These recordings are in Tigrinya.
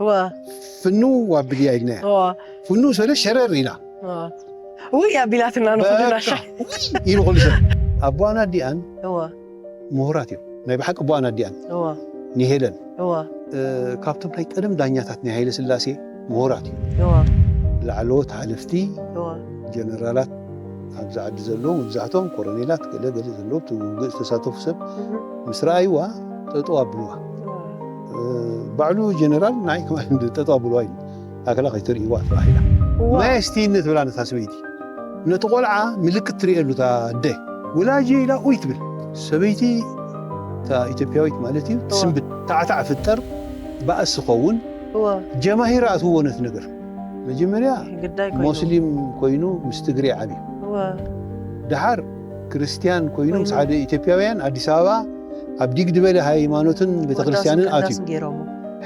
እወ ፍኑ ኣቢልያ ኢልናያ። እወ ፍኑ ሰለ ሸረር ኢላ እወ ውይ ኣቢላትና ንኹልና በቃ ሻ ውይ ኢሉ ኩሉ ሰብ። ኣቦኣን ኣዲኣን እወ ምሁራት እዮም። ናይ ብሓቂ ኣቦኣን ኣዲኣን እወ ንሄለን እወ እ፣ ካብቶም ናይ ቀደም ዳኛታት ናይ ሃይለ ስላሴ ምሁራት እዮም። እወ ላዕለዎት ሓለፍቲ እወ ጀነራላት ኣብዚ ዓዲ ዘለዉ መብዛሕቶም ኮሎኔላት ገለ ገለ ዘለዉ እቲ ውግእ ዝተሳተፉ ሰብ ምስ ረኣይዋ ጠጠው ኣብልዋ። እ፣ ባዕሉ ጀነራል ንዓይ ከማን ጠጠው ኣብልዋ ኢሉ ኣክላ ከይትርእይዋ ተባሂላ። እወ ማይ ኣስትይኒ ትብላ ነታ ሰበይቲ። ነቲ ቆልዓ ምልክት ትርእየሉ እታ ኣደ። ወላጅ ኢላ ኡይ ትብል። ሰበይቲ እታ ኢትዮጵያዊት ማለት እዩ ትስንብድ። ታዕታዕ ፍጠር ባእስ ዝኸውን እወ ጀማሂር ኣእትዎ ነቲ ነገር። መጀመርያ ግዳይ ኮይኑ ሞስሊም ኮይኑ ምስ ትግሬ ዓብዩ። እወ ደሓር ክርስትያን ኮይኑ ምስ ኮይኑ። ሓደ ኢትዮጵያውያን ኣዲስ ኣበባ ኣብ ዲግ ድበለ ሃይማኖትን ቤተክርስትያንን ኣትዩ። ቅዳስን ገይሮሞ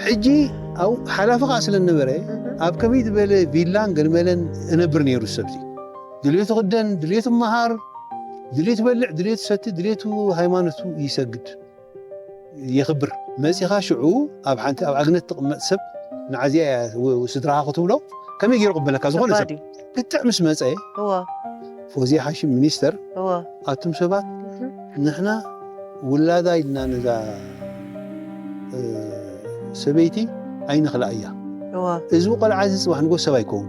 ሕጂ ኣብ ሓላፊ ከዓ ስለ ነበረ ኣብ ከመይ ዝበለ ቪላን ገልመለን እነብር ነይሩ ሰብዚ። ድልየቱ ክደን፣ ድልየቱ መሃር፣ ድልየቱ በልዕ፣ ድልየቱ ሰቲ፣ ድልየቱ ሃይማኖቱ ይሰግድ የኽብር። መፂኻ ሽዑ ኣብ ሓንቲ ኣብ ኣግነት ትቕመጥ ሰብ ንዓዚኣ እያ ው- ስድራኻ ክትብሎ ከመይ ገይሩ ቅበለካ ዝኾነ ሰብ ከባድ እዩ ክትዕ ምስ መፀ እወ ፎዚያ ሓሽም ሚኒስተር እወ ኣቱም ሰባት ንሕና ውላዳ ኢልና ነዛ እ፣ ሰበይቲ ኣይንኽላእ እያ። እወ እዚ ቆልዓ እዚ ፅባሕ ንጎ ሰብ ኣይከውን።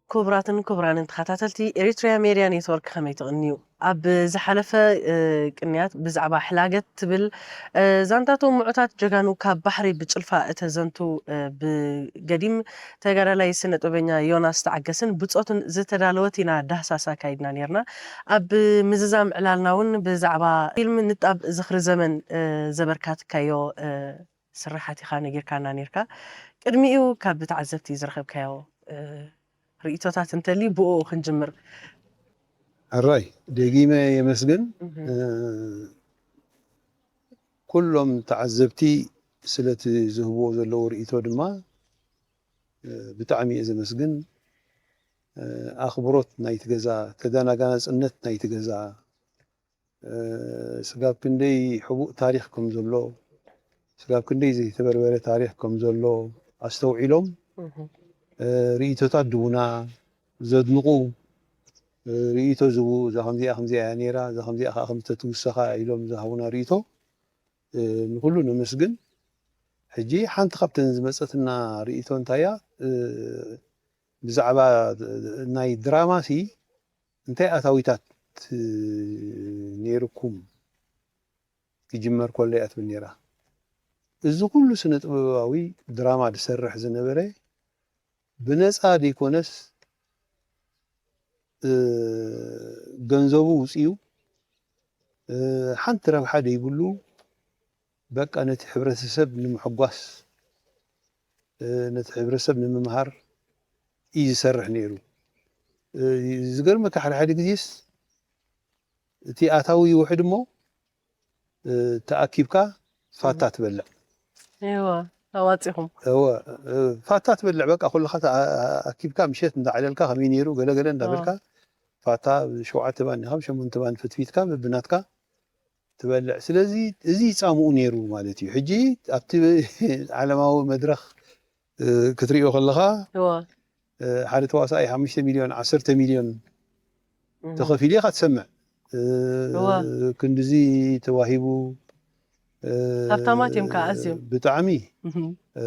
ክቡራትን ክቡራንን ተኸታተልቲ ኤሪትሪያ ሜድያ ኔትወርክ ከመይ ትቕንዩ? ኣብ ዝሓለፈ እ፣ ቅንያት ብዛዕባ ሕላገት ትብል እ፣ ዛንታቶም ምዑታት ጀጋኑ ካብ ባሕሪ ብጭልፋ እተዘንቱ እ፣ ብገዲም ተጋዳላይ ስነ ጥበበኛ ዮናስ ተዓገስን ብጾቱን ዝተዳለወት ኢና ዳህሳስ ኣካይድና ኔርና። ኣብ ምዝዛም ዕላልና እውን ብዛዕባ ፊልም ንጣብ ዝኽሪ ዘመን እ፣ ዘበርካትካዮ እ፣ ስራሓት ኢኻ ነጊርካና ኔርካ። ቅድሚኡ ካብ ተዓዘብቲ ዝረኸብካዮ እ፣ ርእይቶታት እንተልዩ ብኡ ክንጅምር። ሕራይ ደጊመ የመስግን። እ፣ ኩሎም ተዓዘብቲ ስለቲ ዝህብዎ ዘለዉ ርእይቶ ድማ እ፣ ብጣዕሚ እየ ዘመስግን። እ፣ ኣኽብሮት ናይቲ ገዛ፣ ተደናጋናጽነት ናይቲ ገዛ፣ እ፣ ስጋብ ክንደይ ሕቡእ ታሪኽ ከም ዘሎ፣ ስጋብ ክንደይ ዘይተበርበረ ታሪኽ ከም ዘሎ ኣስተውዒሎም እ፣ ርእይቶታት ድቡና ዘድንቑ እ፣ ርእይቶ ዝቡ እዛ ከምዚኣ ከምዚኣ እያ ነይራ እዛ ከምዚኣ ከዓ ከምተ ትውሰኻ ኢሎም ዝሃቡና ርእይቶ እ፣ ንኩሉ ነመስግን። ሕጂ ሓንቲ ካብተን ዝመፀትና ርእይቶ እንታይ እያ እ፣ ብዛዕባ ናይ ድራማ ሲ እንታይ ኣታዊታት እ፣ ነይርኩም ክጅመር ከሎ እያ ትብል ነይራ። እዚ ኩሉ ስነ ጥበባዊ ድራማ ዝሰርሕ ዝነበረ ብነፃ ዘይኮነስ እ፣ ገንዘቡ ውፅኡ እ፣ ሓንቲ ረብሓ ዘይብሉ በቃ ነቲ ሕብረተሰብ ንምሕጓስ እ፣ ነቲ ሕብረተሰብ ንምምሃር እዩ ዝሰርሕ ነይሩ። እ፣ ዝገርመካ ሓደ ሓደ ግዜስ እቲ ኣታዊ ይውሕድ እሞ እ፣ ተኣኪብካ ፋታ ትበልዕ። እወ ኣዋፂኹም እወ እ፣ ፋታ ትበልዕ በቃ ኩልኻ ተኣ- ኣኪብካ ምሸት እንዳዕለልካ ከመይ ነይሩ ገለገለ እንዳበልካ ፋታ ብሸውዓተ ባኒ ካብ ሸሞንተ ባኒ ፍትፊትካ በብናትካ ትበልዕ። ስለዚ እዚ ይፃምኡ ነይሩ ማለት እዩ። ሕጂ ኣብቲ ዓለማዊ መድረኽ እ፣ ክትሪኦ ከለኻ እወ እ፣ ሓደ ተዋሳኣይ ሓሙሽተ ሚልዮን ዓሰርተ ሚልዮን ተኸፊሉ ኢኻ ትሰምዕ። እ፣ እወ። ክንድዚ ተዋሂቡ እ፣ ሃብታማት እዮም ከዓ ኣዝዮም። ብጣዕሚ እህም። እ፣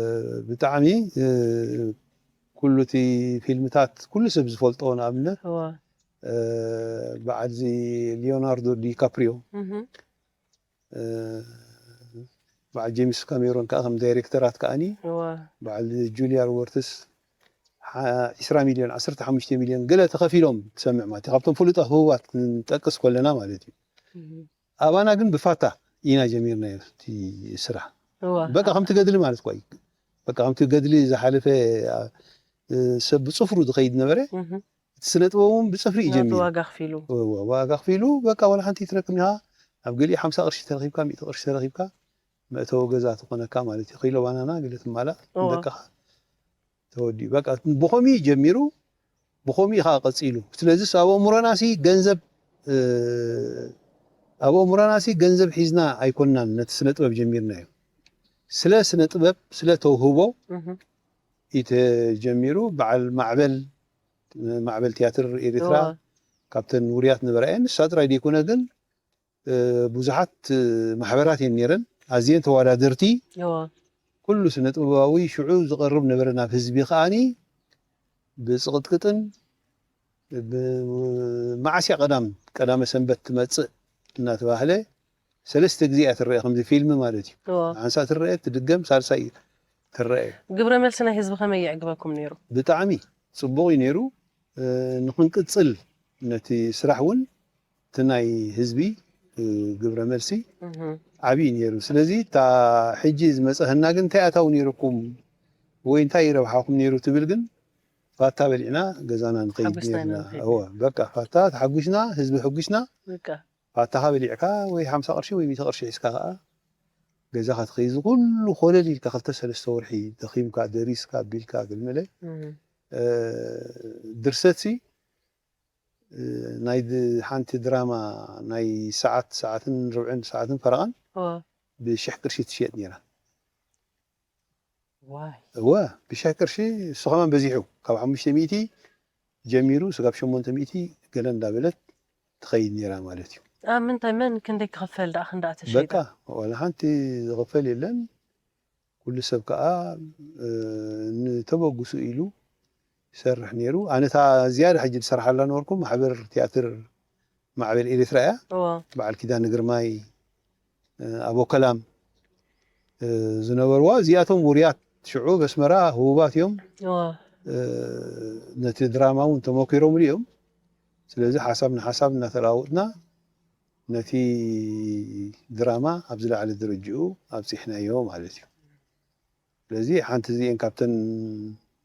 ብጣዕሚ እ፣ ኩሉ እቲ ፊልምታት ኩሉ ሰብ ዝፈልጦ ንኣብነት እወ እ፣ በዓልዚ ሊዮናርዶ ዲካፕሪዮ እህም። እ፣ በዓል ጄምስ ካሜሮን ከዓ ከም ዳይሬክተራት ከዓኒ እወ በዓል ጁሊያ ሮበርትስ ሓ- ዕስራ ሚልዮን ዓሰርተ ሓሙሽተ ሚልዮን ገለ ተኸፊሎም ትሰምዕ ማለት እዩ። ካብቶም ፍሉጣት ህቡባት ክንጠቅስ ከለና ማለት እዩ። እህም። ኣባና ግን ብፋታ ኢና ጀሚርናዮ እቲ ስራሕ። እወ በቃ ከምቲ ገድሊ ማለት እኮ እዩ። በቃ ከምቲ ገድሊ ዝሓለፈ እ፣ ሰብ ብፅፍሩ ዝኸይድ ነበረ። እህም። እቲ ስነ ጥበብ እውን ብፅፍሪ እዩ ናቱ ጀሚሩ። ዋጋ ኣኽፊሉ ዋ- ዋጋ ኣኽፊሉ በቃ ዋላ ሓንቲ ይትረክም ኢኻ ኣብ ገሊኡ ሓምሳ ቅርሺ ተረኺብካ ሚእቲ ቅርሺ ተረኺብካ መእተዊ ገዛ ትኾነካ ማለት እዩ። ኪሎ ባናና ገለ ትማላእ እወ። ደቅኻ ተወዲኡ። በቃ ብኸምኡ ጀሚሩ፣ ብኸምኡ ከዓ ቀፂሉ። ስለዚስ ኣብ ኣእምሮናሲ ገንዘብ፣ እ፣ ኣብ ኣእምሮናሲ ገንዘብ ሒዝና ኣይኮንናን ነቲ ስነ ጥበብ ጀሚርናዮ። ስለ ስነ ጥበብ፣ ስለ ተውህቦ እህ፣ እዩ ተጀሚሩ። በዓል ማዕበል፣ ማዕበል ቲያትር ኤርትራ እዋ። ካብተን ውሩያት ነበራ እየን። ንሳ ጥራይ ዘይኮነ ግን፣ እ፣ ብዙሓት፣ እ፣ ማሕበራት እየን ነይረን፣ ኣዝየን ተወዳደርቲ። እዋ። ኩሉ ስነ ጥበባዊ ሽዑ ዝቐርብ ነበረ ናብ ህዝቢ። ከዓኒ ብፅቕጥቅጥን ብ-፣ መዓስያ ቀዳም፣ ቀዳመ ሰንበት ትመፅእ እናተባህለ ሰለስተ ግዜ እያ ትረአ፣ ከምዚ ፊልም ማለት እዩ። እዋ። ሓንሳእ ትረአ፣ ትድገም፣ ሳልሳይ ትረአ። ግብረ መልሲ ናይ ህዝቢ ከመይ የዕግበኩም ነይሩ? ብጣዕሚ ፅቡቕ እዩ ነይሩ። እ፣ ንኽንቅፅል ነቲ ስራሕ እውን እቲ ናይ ህዝቢ፣ እ፣ ግብረ መልሲ እህ፣ ዓብዪ ነይሩ። ስለዚ እታ ሕጂ ዝመፀ ህና ግን እንታይ ኣታዊ ነይርኩም ወይ እንታይ ይረብሓኩም ነይሩ ትብል ግን ፋታ በሊዕና ገዛና ንኸይድ ሓጒስና ኢና ነርና። ንኸይድ። እወ፣ በቃ ፋታ ተሓጒስና፣ ህዝቢ ሕጒስና፣ በቃ። ፋታኻ በሊዕካ ወይ ሓምሳ ቅርሺ ወይ ሚእቲ ቅርሺ ሒዝካ ከዓ ገዛኻ ትኸይድ። እዚ ኩሉ ኮለል ኢልካ ክልተ ሰለስተ ወርሒ ደኺምካ፣ ደሪስካ፣ ኣቢልካ፣ ገልመለ። እህ፣ እ፣ ድርሰትሲ፣ እ፣ ናይ ድ-፣ ሓንቲ ድራማ ናይ ሰዓት፣ ሰዓትን ርብዕን፣ ሰዓትን ፈረቓን እዋ። ብሽሕ ቅርሺ ትሽየጥ ነይራ። ዋይ። እወ፣ ብሽሕ ቅርሺ፣ እሱ ከማን በዚሑ፣ ካብ ሓሙሽተ ሚእቲ ጀሚሩ፣ ስጋብ ሸሞንተ ሚእቲ ገለ እንዳበለት ትኸይድ ነይራ ማለት እዩ። ኣብ ምንታይ፣ መን ክንደይ ክኽፈል ደኣ ክንደኣ ተሸይጣ? በቃ፣ ዋላ ሓንቲ ዝኽፈል የለን። ኩሉ ሰብ ከኣ፣ እ፣ ንተበግሱ ኢሉ ይሰርሕ ነይሩ። ኣነ እታ ዝያዳ ሕጂ ዝሰርሓላ ነበርኩ፣ ማሕበር ቲያትር ማዕበል ኤርትራ እያ። እዋ። በዓል ኪዳነ ግርማይ፣ እ፣ ኣቦ ከላም፣ እ፣ ዝነበርዋ፣ እዚኣቶም ውሩያት ሽዑ በስመራ ህቡባት እዮም። እዋ። እ፣ ነቲ ድራማ እውን ተመኪሮምሉ እዮም። ስለዚ ሓሳብ ንሓሳብ እናተለዋወጥና ነቲ ድራማ ኣብ ዝለዓለ ደረጅኡ ኣብፂሕናዮ ማለት እዩ። ስለዚ ሓንቲ እዚኤን ካብተን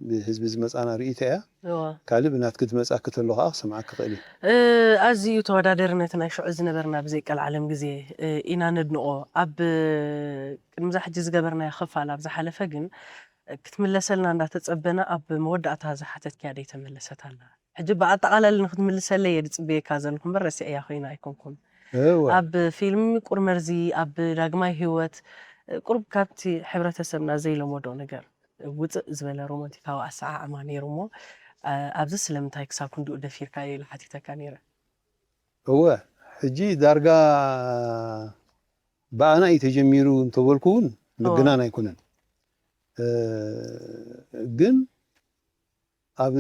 ብህዝቢ ዝመፃና ርእይቶ እያ። እዋ። ካልእ ብናትኪ ትመፃኪ ተሎ ከዓ ክሰምዓኪ ክእል እየ። እ፣ ኣዝዩ ተወዳደሪ ነቲ ናይ ሽዑ ዝነበርና ብዘይ ቀልዓለም ግዜ፣ እ፣ ኢና ነድንቖ። ኣብ ቅድሚ እዛ ሕጂ ዝገበርናዮ ክፋል ኣብ ዝሓለፈ ግን ክትምለሰልና እንዳተጸበና ኣብ መወዳእታ ዝሓተትክያ ደይ ተመለሰት ኣላ። ሕጂ ብኣጠቓላሊ ንክትምልሰለይ እየ ዝጽበየካ ዘለኹ እምበር ረሲዐያ ኮይና ኣይኮንኩን። እወ። ኣብ ፊልም ቁር መርዚ፣ ኣብ ዳግማይ ህይወት፣ ቁሩብ ካብቲ ሕብረተሰብና ዘይለመዶ ነገር ውፅእ ዝበለ ሮማንቲካዊ ኣሰዓዕማ ነይሩ እሞ፣ ኣ-፣ ኣብዚ ስለምንታይ ክሳብ ክንድኡ ደፊርካዮ ኢለ ሓቲተካ ነይረ። እወ፣ ሕጂ ዳርጋ ብኣና እዩ ተጀሚሩ እንተበልኩ እውን ምግናን ኣይኮነን። እ፣ ግን ኣብ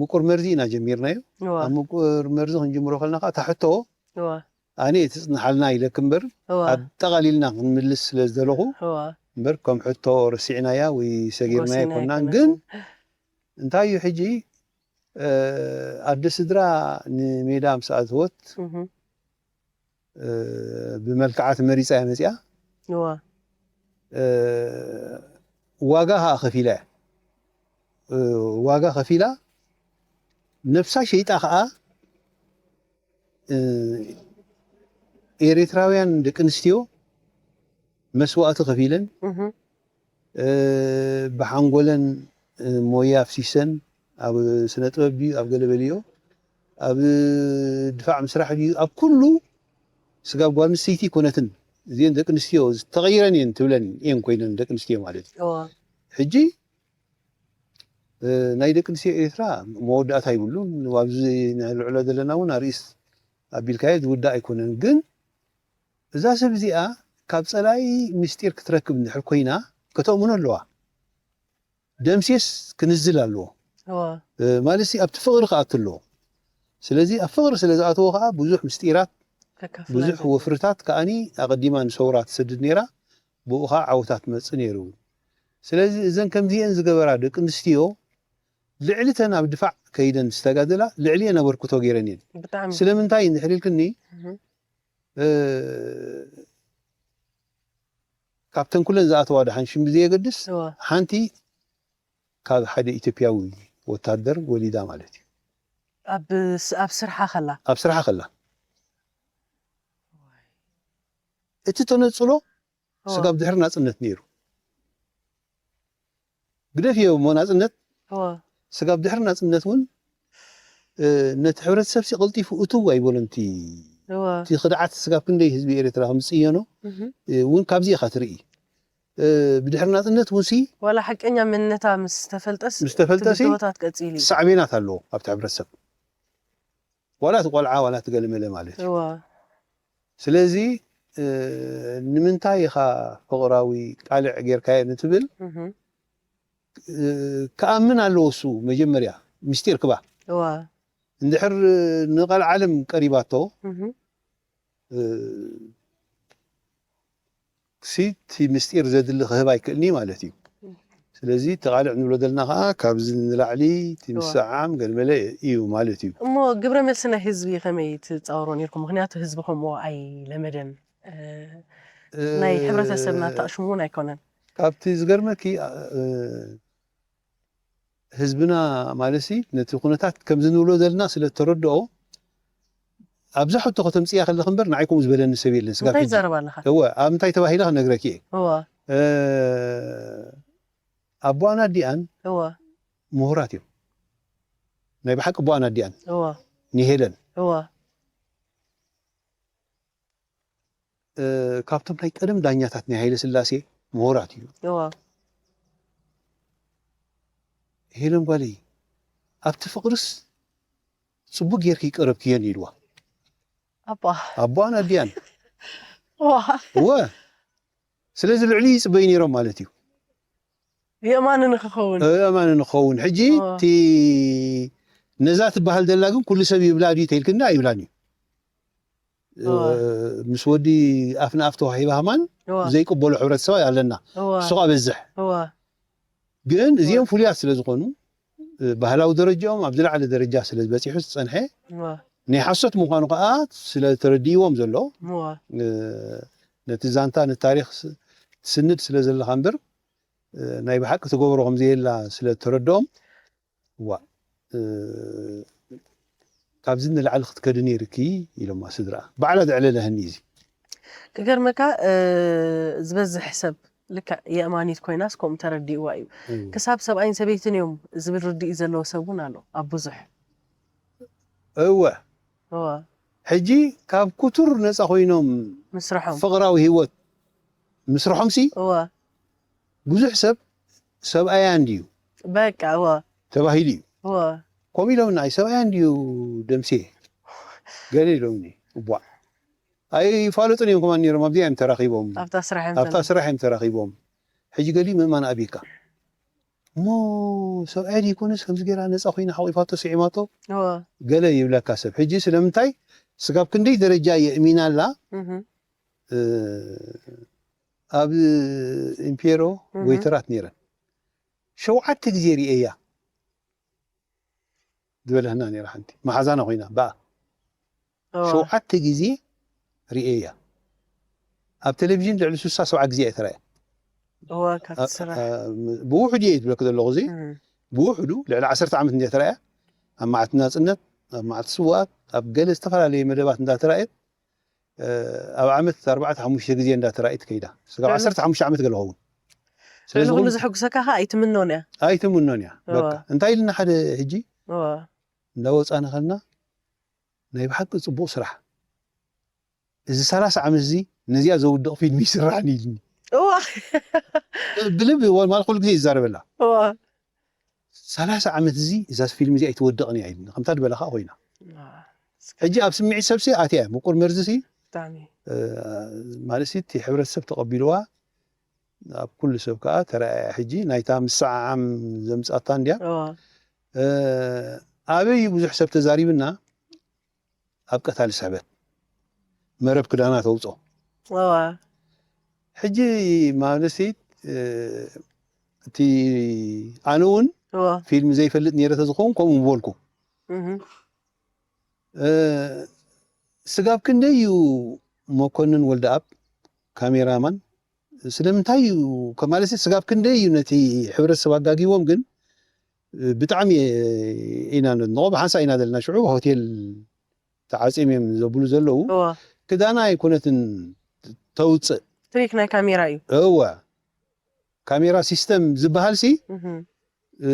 ምቁር መርዚ ኢና ጀሚርናዮ። እዋ፣ ኣብ ምቁር መርዚ ክንጅምሮ ከለና ከዓ እታ ሕቶ እዋ፣ ኣነ እየ ትፅንሓልና ኢለክ እምበር እዋ። ኣጠቓሊልና ክንምልስ ስለ ዝደለኹ እዋ። እምበር ከም ሕቶ ረሲዕናያ ወይ ሰጊርናያ ጎሲና ኣይኮናን። ኣይኮነትን። ግን እንታይ እዩ ሕጂ፣ እ፣ ኣደ ስድራ ንሜዳ ምስ ኣእተወት፣ እህ፣ እ፣ ብመልክዓ ተመሪፃ እያ መፂኣ። እዋ። እ፣ ዋጋ ከዓ ከፊላ እያ። እ፣ ዋጋ ከፊላ ነብሳ ሸይጣ ከዓ፣ እ፣ ኤርትራውያን ደቂ ኣንስትዮ መስዋእቲ ከፊለን፣ እህ፣ እ፣ ብሓንጎለን፣ እ፣ ሞያ ኣፍሲሰን፣ ኣብ ስነ ጥበብ ድዩ፣ ኣብ ገለ በልዮ፣ ኣብ ድፋዕ ምስራሕ ድዩ፣ ኣብ ኩሉ ስጋብ ጓል ኣንስተይቲ ኣይኮነትን። እዚአን ደቂ ኣንስትዮ ተቐይረን እየን ትብለን እየን ኮይነን ደቂ ኣንስትዮ ማለት እዩ። እዋ። ሕጂ፣ እ፣ ናይ ደቂ ኣንስትዮ ኤርትራ መወዳእታ ይብሉን፣ ኣብዚ ንልዕሎ ዘለና እውን ኣርእስት ኣቢልካዮ ዝውዳእ ኣይኮነን። ግን እዛ ሰብ እዚኣ ካብ ጸላኢ ምስጢር ክትረክብ እንድሕር ኮይና ከተእምኖ ኣለዋ። ደምሴስ ክንዝል ኣለዎ። እዋ። እ፣ ማለት ሲ ኣብቲ ፍቕሪ ክኣቱ ኣለዎ። ስለዚ ኣብ ፍቕሪ ስለ ዝኣተዎ ከዓ ብዙሕ ምስጢራት፣ ከካፍላ ብዙሕ ኣለዎ። ወፍርታት ከዓኒ ኣቐዲማ ንሰውራ ትሰድድ ነይራ፣ ብኡ ከዓ ዓወታት ትመጽእ ነይሩ። ስለዚ እዘን ከምዚአን ዝገበራ ደቂ ኣንስትዮ ልዕሊ ተን ኣብ ድፋዕ ከይደን ዝተጋደላ ልዕሊአን ኣበርክቶ ገይረን እየን። ብጣዕሚ። ስለምንታይ እንድሕር ኢልክኒ፣ እህ፣ እ፣ ካብተን ኩለን ዝኣተዋ ደሓን ሽም ብዘየገድስ እዋ። ሓንቲ ካብ ሓደ ኢትዮጵያዊ ወታደር ወሊዳ ማለት እዩ። ኣብ ስ-፣ ኣብ ስርሓ ከላ። ኣብ ስርሓ ከላ። እቲ ተነጽሎ እዋ። ስጋብ ድሕሪ ናጽነት ነይሩ። ግደፍዮ እሞ ናጽነት እወ ስጋብ ድሕሪ ናጽነት እውን እ፣ ነቲ ሕብረተሰብ ሲ ቀልጢፉ እትው ኣይበሎን። እቲ እወ እቲ ክድዓት ስጋብ ክንደይ ህዝቢ ኤርትራ ከም ዝጽየኖ እህ እ፣ እውን ካብዚ ኢኻ ትርኢ። እ፣ ብድሕሪ ናጽነት እውን ሲ ዋላ ሓቀኛ መንነታ ምስ ተፈልጠስ ምስ ተፈልጠ ሲ ትብድሆታት ቀጺሉ እዩ። ሳዕቤናት ኣለዎ ኣብቲ ሕብረተሰብ። ዋላ እቲ ቆልዓ ዋላ እቲ ገለመለ ማለት እዩ። እወ ስለዚ እ፣ ንምንታይ ኢኻ ፍቕራዊ ቃልዕ ጌርካዮ ንትብል እህ እ፣ ክኣምን ኣለዎ እሱ መጀመርያ ምስጢር ክባ እወ እንድሕር ንቐልዓለም ቀሪባቶ እህ እ፣ ሲ እቲ ምስጢር ዘድሊ ክህብ ኣይክእልኒ ማለት እዩ። ስለዚ ተቓልዕ ንብሎ ዘለና ከዓ ካብዚ ንላዕሊ እቲ እዋ። ምስዓም ገልመለ እዩ ማለት እዩ። እሞ ግብረ መልሲ ናይ ህዝቢ ከመይ ትጻወሩ ነርኩም? ምክንያቱ ህዝቢ ከምኡ ኣይለመደን። እ፣ ናይ እ፣ ሕብረተሰብና ተኣሽሙ እውን ኣይኮነን። ካብቲ ዝገርመኪ እ፣ ህዝብና ማለትሲ ነቲ ኩነታት ከምዚ ንብሎ ዘለና ስለ ተረድኦ ኣብዛ ሕቶ ከተምፅያ ከለክ እምበር ንዓይ ከምኡ ዝበለኒ ሰብ የለን። ስጋብ እንታይ ሕጂ ትዛረብ ኣለኻ? እወ ኣብ እንታይ ተባሂለ ክነግረኪ እየ። እወ እ፣ ኣቦኣን ኣዲኣን እወ ምሁራት እዮም። ናይ ብሓቂ ኣቦኣን ኣዲኣን እወ ንሄለን እወ እ፣ ካብቶም ናይ ቀደም ዳኛታት ናይ ሃይለ ስላሴ ምሁራት እዩ። እወ ሄለን ጓለይ ኣብቲ ፍቕርስ ፅቡቅ ጌርኪ ይቀረብክየን ኢልዋ ኣባ ኣቦኣን ኣዲኣን እወ እወ ስለዚ ልዕሊ ይፅበዩ ነይሮም ማለት እዩ። የማኒ ንክኸውን ኣማኒ ንኸውን ሕጂ ኦ። እቲ ነዛ ትበሃል ዘላ ግን ኩሉ ሰብ ይብላ ድዩ ተይልክና ኣይብላን እዩ። ኦ። ምስ ወዲ ኣፍ ንኣፍ ተዋሂባ ሃማን እወ ዘይቅበሎ ሕብረተሰብ ኣለና። እወ እሱ ኸዓ በዝሕ እወ ግን እዚኦም ፍሉያት ስለ ዝኾኑ ባህላዊ ደረጃኦም ኣብ ዝለዓለ ደረጃ ስለ በፂሑ ዝፀንሐ እወ ናይ ሓሶት ምዃኑ ከዓ ስለ ተረድእዎም ዘሎ እወ ነቲ ዛንታ ንታሪኽ ትስንድ ስለ ዘለኻ እምበር ናይ ብሓቂ ትገብሮ ከም ዘየላ ስለ ተረድኦም እዋ ካብዚ ንላዕሊ ክትከዲ ነይርኪ ኢሎማ ስድራ ባዕላ ዘዕለለህኒ እዚ ክገርመካ ዝበዝሕ ሰብ ልክዕ የእማኒት ኮይናስ ከምኡ ተረዲእዋ እዩ ክሳብ ሰብኣይን ሰበይትን እዮም ዝብል ርድኢ ዘለዎ ሰብ እውን ኣሎ ኣብ ብዙሕ እወ እወ ሕጂ ካብ ኩቱር ነፃ ኮይኖም ምስርሖም ፍቕራዊ ህይወት ምስርሖም ሲ እወ ብዙሕ ሰብ ሰብኣያ እንድዩ በቃ እወ ተባሂሉ እዩ እወ ከምኡ ኢሎምና ኣይ ሰብኣያ እንድዩ ደምሴ ገለ ኢሎምኒ እቧ ኣይፋለጡን እዮም ከማን ነይሮም ኣብዚኣ እዮም ተራኺቦም ኣብታ ስራሕ እዮም ኣብታ ስራሕ እዮም ተራኺቦም ሕጂ ገሊኡ ምእማን ኣብካ እሞ ሰብኣይ ደይኮነስ ከምዚ ገይራ ነፃ ኮይና ሓቂፋቶ ስዒማቶ እወ ገለ ይብለካ ሰብ ሕጂ ስለምንታይ ስጋብ ክንደይ ደረጃ የእሚና ኣላ እህ እ፣ ኣብ ኢምፔሮ እህ ወይተራት ነይረን ሸውዓተ ግዜ ርእየያ ዝበለህና ነይራ ሓንቲ መሓዛና ኮይና ብኣ እወ ሸውዓተ ግዜ ርእየያ ኣብ ቴሌቪዥን ልዕሊ ስሳ ሰብዓ ግዜ እየ ተራእያ እወ ካብ ትስራሕ ብውሕዱ እየ ዝብለክ ዘለኹ እዚ እህ ብውሕዱ ልዕሊ ዓሰርተ ዓመት እንደ ተራእያ ኣብ መዓልቲ ናፅነት ኣብ መዓልቲ ስውኣት ኣብ ገለ ዝተፈላለየ መደባት እንዳተራእየት ኣብ ዓመት ኣርባዕተ ሓሙሽተ ግዜ እንዳተራእየት ከይዳ ስጋብ ልዕሊ- ዓሰርተ ሓሙሽተ ዓመት ገለ ኸውን ልዕሊ ስለዚ ኩሉ ኩሉ ዘሐጉሰካ ከዓ ኣይትምኖን እያ ኣይትምኖን እያ እወ በቃ እንታይ ኢልና ሓደ ሕጂ እወ እንዳወፃና ከልና ናይ ብሓቂ ፅቡቅ ስራሕ እዚ ሰላሳ ዓመት እዚ ነዚኣ ዘውድቕ ፊልም ይስራሕኒ ኢልኒ እወ ብልቢ ወልማል ኩሉ ግዜ ይዛረበላ እወ ሰላሳ ዓመት እዚ እዛ ፊልም እዚኣ ኣይትወድቕን እያ ኢልኒ ከምታ ዝበለካ ኮይና ሕጂ ኣብ ስምዒት ሰብሲ ኣትያ እያ ምቁር መርዚ ሲ ብጣዕሚ ማለት ሲ እቲ ሕብረተሰብ ተቐቢልዋ ኣብ ኩሉ ሰብ ከዓ ተረኣያ ሕጂ ናይታ ምስዓዓም ዘምፃታ እንድያ እወ ኣበይ ብዙሕ ሰብ ተዛሪብና ኣብ ቀታሊ ስሕበት መረብ ክዳና ተውፅኦ እወ ሕጂ ማለት ሲ እቲ ኣነ እውን እወ ፊልም ዘይፈልጥ ነይረ ተዝኸውን ከምኡ ምበልኩ እህ ስጋብ ክንደይ እዩ መኮንን ወልደኣብ ካሜራማን ስለምንታይ እዩ ማለት ስጋብ ክንደይ እዩ ነቲ ሕብረተሰብ ኣጋጊቦም ግን ብጣዕሚ ኢና ነድንቆ ብሓንሳ ኢና ዘለና ሽዑ ሆቴል ተዓፂም እዮም ዘብሉ ዘለዉ እወ ክዳና ኣይኮነትን ተውፅእ ትሪክ ናይ ካሜራ እዩ እወ ካሜራ ሲስተም ዝበሃል ሲ እህ እ፣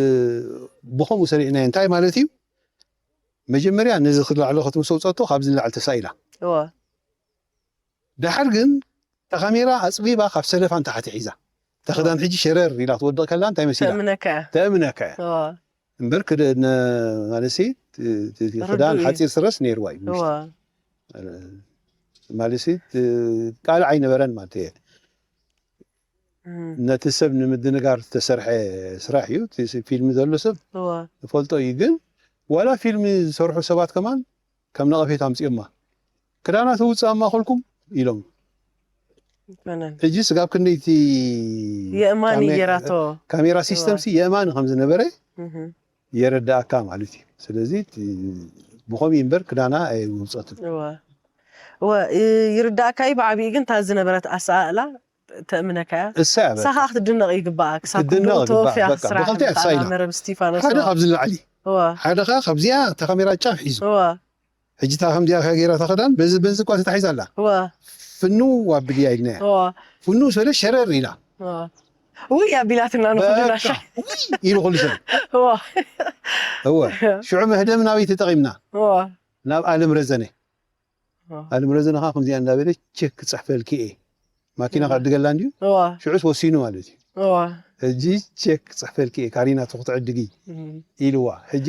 ብኸምኡ ሰሪዕናዮ። እንታይ ማለት እዩ? መጀመርያ ነዚ ክላዕሎ ክትምስ ኣውፀቶ ካብዚ ንላዕሊ ተሳኢላ። እወ ደሓር ግን እታ ካሜራ ኣፅቢባ ካብ ሰለፋ ንታሕቲ ሒዛ። እታ ክዳን ሕጂ ሸረር ኢላ ክትወድቕ ከላ እንታይ መሲላ? ተእምነካ እያ። ተእምነካ እያ። እወ እምበር ክደ-፣ ነ-፣ ማለትሲ፣ እ፣ እቲ ክዳን ርዱእ እዩ። ሓፂር ስረስ ነይርዋ እዩ። እወ ማለትሲ፣ እ፣ ቃልዕ ኣይነበረን ማለት እየ። እም፣ ነቲ ሰብ ንምድንጋር ዝተሰርሐ ስራሕ እዩ። እቲ ስ-፣ ፊልም ዘሎ ሰብ እወ ዝፈልጦ እዩ። ግን ዋላ ፊልም ዝሰርሑ ሰባት ከማን ከም ነቐፌታ ኣምፅኦማ። ክዳና ተውፅእ ኣብ ማእኸልኩም ኢሎም። ኣይኮነን። ሕጂ ስጋብ ክንደይቲ የእማኒ ካሜ-፣ ጌራቶ። ካሜራ ሲስተም ሲ የእማኒ ከም ዝነበረ እህ፣ የረዳእካ ማለት እዩ። ስለዚ እቲ ብኸምኡ እምበር ክዳና ኣይውፀትን። እወ እወ፣ እ፣ ይርዳእካ እዩ። ብዓብኡ ግን እታ ዝነበረት ኣሰኣእላ ተእምነካ እያ። እሳ እያ በቃ። ንሳ ከዓ ክትድነቕ ይግባኣ። ክሳብ ክትድነቕ ክንድኡ ይግባኣ። ተወፊያ በቃ ስራሕ ብኽልቲኣ ብጣዕሚ ተሳኢላ። መረብ እስቲፋኖስ ሓደ እወ። ካብዚ ንላዕሊ እወ ሓደ ከዓ ካብዚኣ እታ ካሜራ ጫፍ ሒዙ እወ ሕጂ እታ ከምዚኣ ከ ገይራ እታ ክዳን በዚ በዚ እኳ ተታሒዛ ኣላ። እወ ፍንው ኣቢልያ ኢልናያ። እወ ፍንው ስበለ ሸረር ኢላ። እወ። ውይ ኣቢላትና ንኹልና በቃ ሻ- ውይ ኢሉ ኩሉ ሰብ። እወ እወ ሽዑ መህደም ናበይ ተጠቒምና? እወ ናብ ኣለም ረዘነ። እወ ኣለም ረዘነ ከዓ ከምዚኣ እንዳበለ ቼክ ክፅሕፈልኪ እየ። ማኪና እወ ክዕድገላ እንድዩ። እወ ሽዑስ ወሲኑ ማለት እዩ። እወ ሕጂ ቼክ ክፅሕፈልኪ እየ፣ ካሪናቱ ክትዕድጊ እም። ኢልዋ። ሕጂ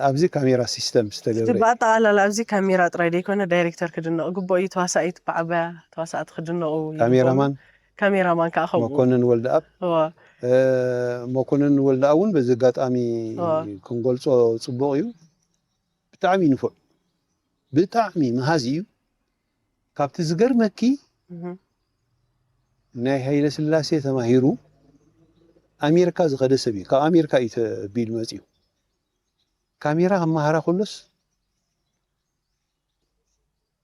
ኣብዚ ካሜራ ሲስተም ዝተገብረ እዩ። ብኣጠቓላላ ኣብዚ ካሜራ ጥራይ ዘይኮነ ዳይሬክተር ክድነቕ ግቡእ እዩ። ተዋሳኢት ብዓባያ ተዋሳእቲ ክድነቑ ይግብኦም። ካሜራማን ካሜራማን ከዓ ከምኡ። መኮንን ወልደኣብ። እወ እ፣ መኮንን ወልደኣብ እውን በዚ ኣጋጣሚ እወ ክንገልጾ ጽቡቕ እዩ። ብጣዕሚ ንፉዕ፣ ብጣዕሚ መሃዚ እዩ። ካብቲ ዝገርመኪ እህ፣ ናይ ሃይለ ስላሴ ተማሂሩ ኣሜሪካ ዝኸደ ሰብ እዩ። ካብ ኣሜሪካ እዩ ተቢሉ መፂኡ። ካሜራ ክመሃራ ከሎስ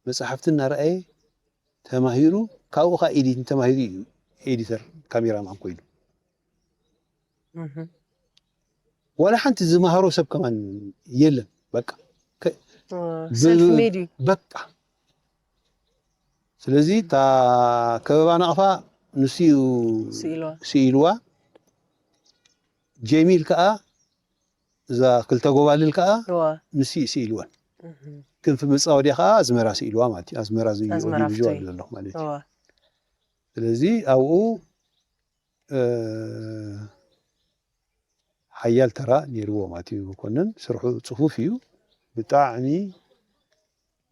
መፅሓፍቲ እናረኣየ ተማሂሩ፣ ካብኡ ከዓ ኤዲቲንግ ተማሂሩ እዩ ኤዲተር ካሜራማን ኮይኑ። እህ፣ ዋላ ሓንቲ ዝመሃሮ ሰብ ከማን የለን። በቃ ከ- እወ ብ- ሰልፍ ሜድ እዩ። በቃ ስለዚ እታ ከበባ ናቕፋ ንሱ እዩ ስኢልዋ። ስኢልዋ። ጀሚል ከዓ እዛ ክልተ ጎባልል ከዓ እወ ንሱ እዩ ስኢልወን። እህ፣ ክንፊ መፃወድያ ከዓ ኣዝመራ ስኢልዋ ማለት እዩ። ኣዝመራ ዝዩ ኣዝመራ ኦዲዮ ቪዥዋል ፍትዊ። ዘሎ ማለት እዩ። እወ ስለዚ ኣብኡ እ፣ ሓያል ተራ ነይርዎ ማለት እዩ። መኮንን ስርሑ ፅፉፍ እዩ። ብጣዕሚ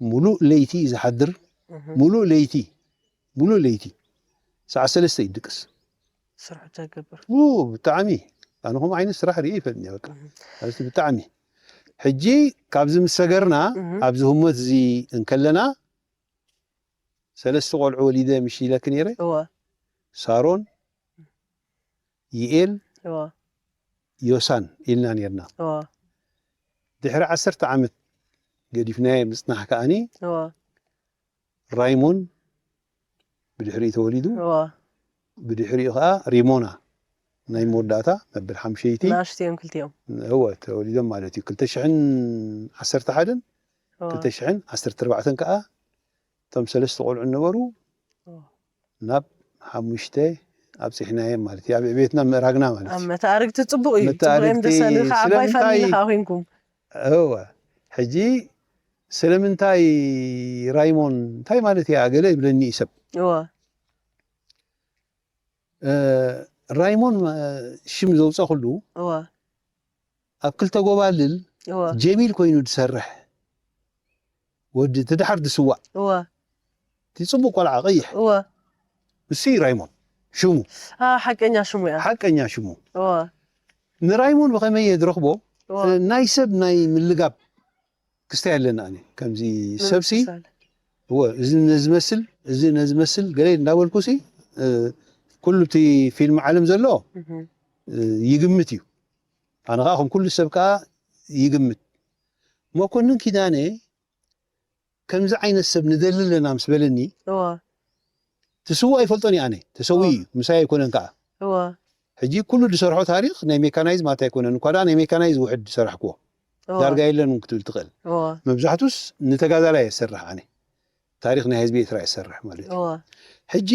ሙሉእ ለይቲ እዩ ዝሓድር። እህ፣ ሙሉእ ለይቲ፣ ሙሉእ ለይቲ ሰዓት ሰለስተ ይድቅስ። ስርሑ ተገብር። ኡ፣ ብጣዕሚ ኣነ ከምኡ ዓይነት ስራሕ ርእ ይፈልጥ እየ። በቃ እህ፣ ኣብዚ ብጣዕሚ ሕጂ ካብዚ ምስ ሰገርና እህ፣ ኣብዚ ህሞት እዚ እንከለና ሰለስተ ቆልዑ ወሊደ ምሽ ኢለክ ነይረ። እወ ሳሮን፣ ይኤል፣ እወ ዮሳን ኢልና ነይርና። እወ ድሕሪ ዓሰርተ ዓመት ገዲፍናዮ ምፅናሕ ከኣኒ እወ ራይሞን ብድሕሪኡ ተወሊዱ። እወ ብድሕሪኡ ከዓ ሪሞና ናይ መወዳእታ መበል ሓምሸይቲ ንኣሽቱ እዮም ክልቲኦም። እወ ተወሊዶም ማለት እዩ። ክልተ ሽሕን ዓሰርተ ሓደን እወ ክልተ ሽሕን ዓሰርተ ኣርባዕተን ከዓ እቶም ሰለስተ ቆልዑ ነበሩ። እወ ናብ ሓሙሽተ ኣብፂሕናዮም ማለት እዩ። ኣብ ዕቤትና ምእራግና ማለት ኣብ እዩ። መተኣርግቲ ፅቡቕ እዩ። ፅቡቕ እዮም መተኣርግቲ ደሳሊ ከዓ ዓባይ ስለምንታይ ፋሚሊ ከዓ ኮይንኩም። እወ ሕጂ ስለምንታይ ራይሞን እንታይ ማለት እያ ገለ ይብለኒ እዩ ሰብ። እወ እ፣ ራይሞን እ፣ ሽም ዘውፀእኩሉ እወ ኣብ ክልተ ጎባልል እወ ጀሚል ኮይኑ ዝሰርሕ ወዲ እቲ ድሓር ዝስዋእ እወ እቲ ፅቡቅ ቆልዓ ቀይሕ እወ ንሱ እዩ ራይሞን ሽሙ። አ ሓቀኛ ሽሙ እያ። ሓቀኛ ሽሙ። እወ ንራይሞን ብኸመይ እየ ዝረኽቦ? እወ ናይ ሰብ ናይ ምልጋብ ክስታይ ኣለና። ኣነ ከምዚ ሰብሲ ምምስሳል። እወ እዚ ነዚ መስል፣ እዚ ነዚ መስል ገለ እንዳበልኩሲ እ፣ ኩሉ እቲ ፊልም ዓለም ዘሎ እህ፣ እ፣ ይግምት እዩ። ኣነ ከዓ ከም ኩሉ ሰብ ከዓ ይግምት። መኮንን ኪዳነ ከምዚ ዓይነት ሰብ ንደሊ ኣለና ምስ በለኒ እወ ትስውእ ኣይፈልጦን እየ ኣነ። ተሰዊ እወ እዩ ምሳይ ኣይኮነን ከዓ። እወ ሕጂ ኩሉ ዝሰርሖ ታሪክ ናይ ሜካናይዝ ማለት ኣይኮነን። እኳ ደኣ ናይ ሜካናይዝ ውሕድ ዝሰራሕክዎ እወ ዳርጋ የለን እውን ክትብል ትኽእል። እወ መብዛሕቱስ ንተጋዳላይ እየ ዝሰርሕ ኣነ። ታሪክ ናይ ህዝቢ ኤርትራ እየ ዝሰርሕ ማለት እዩ። እወ ሕጂ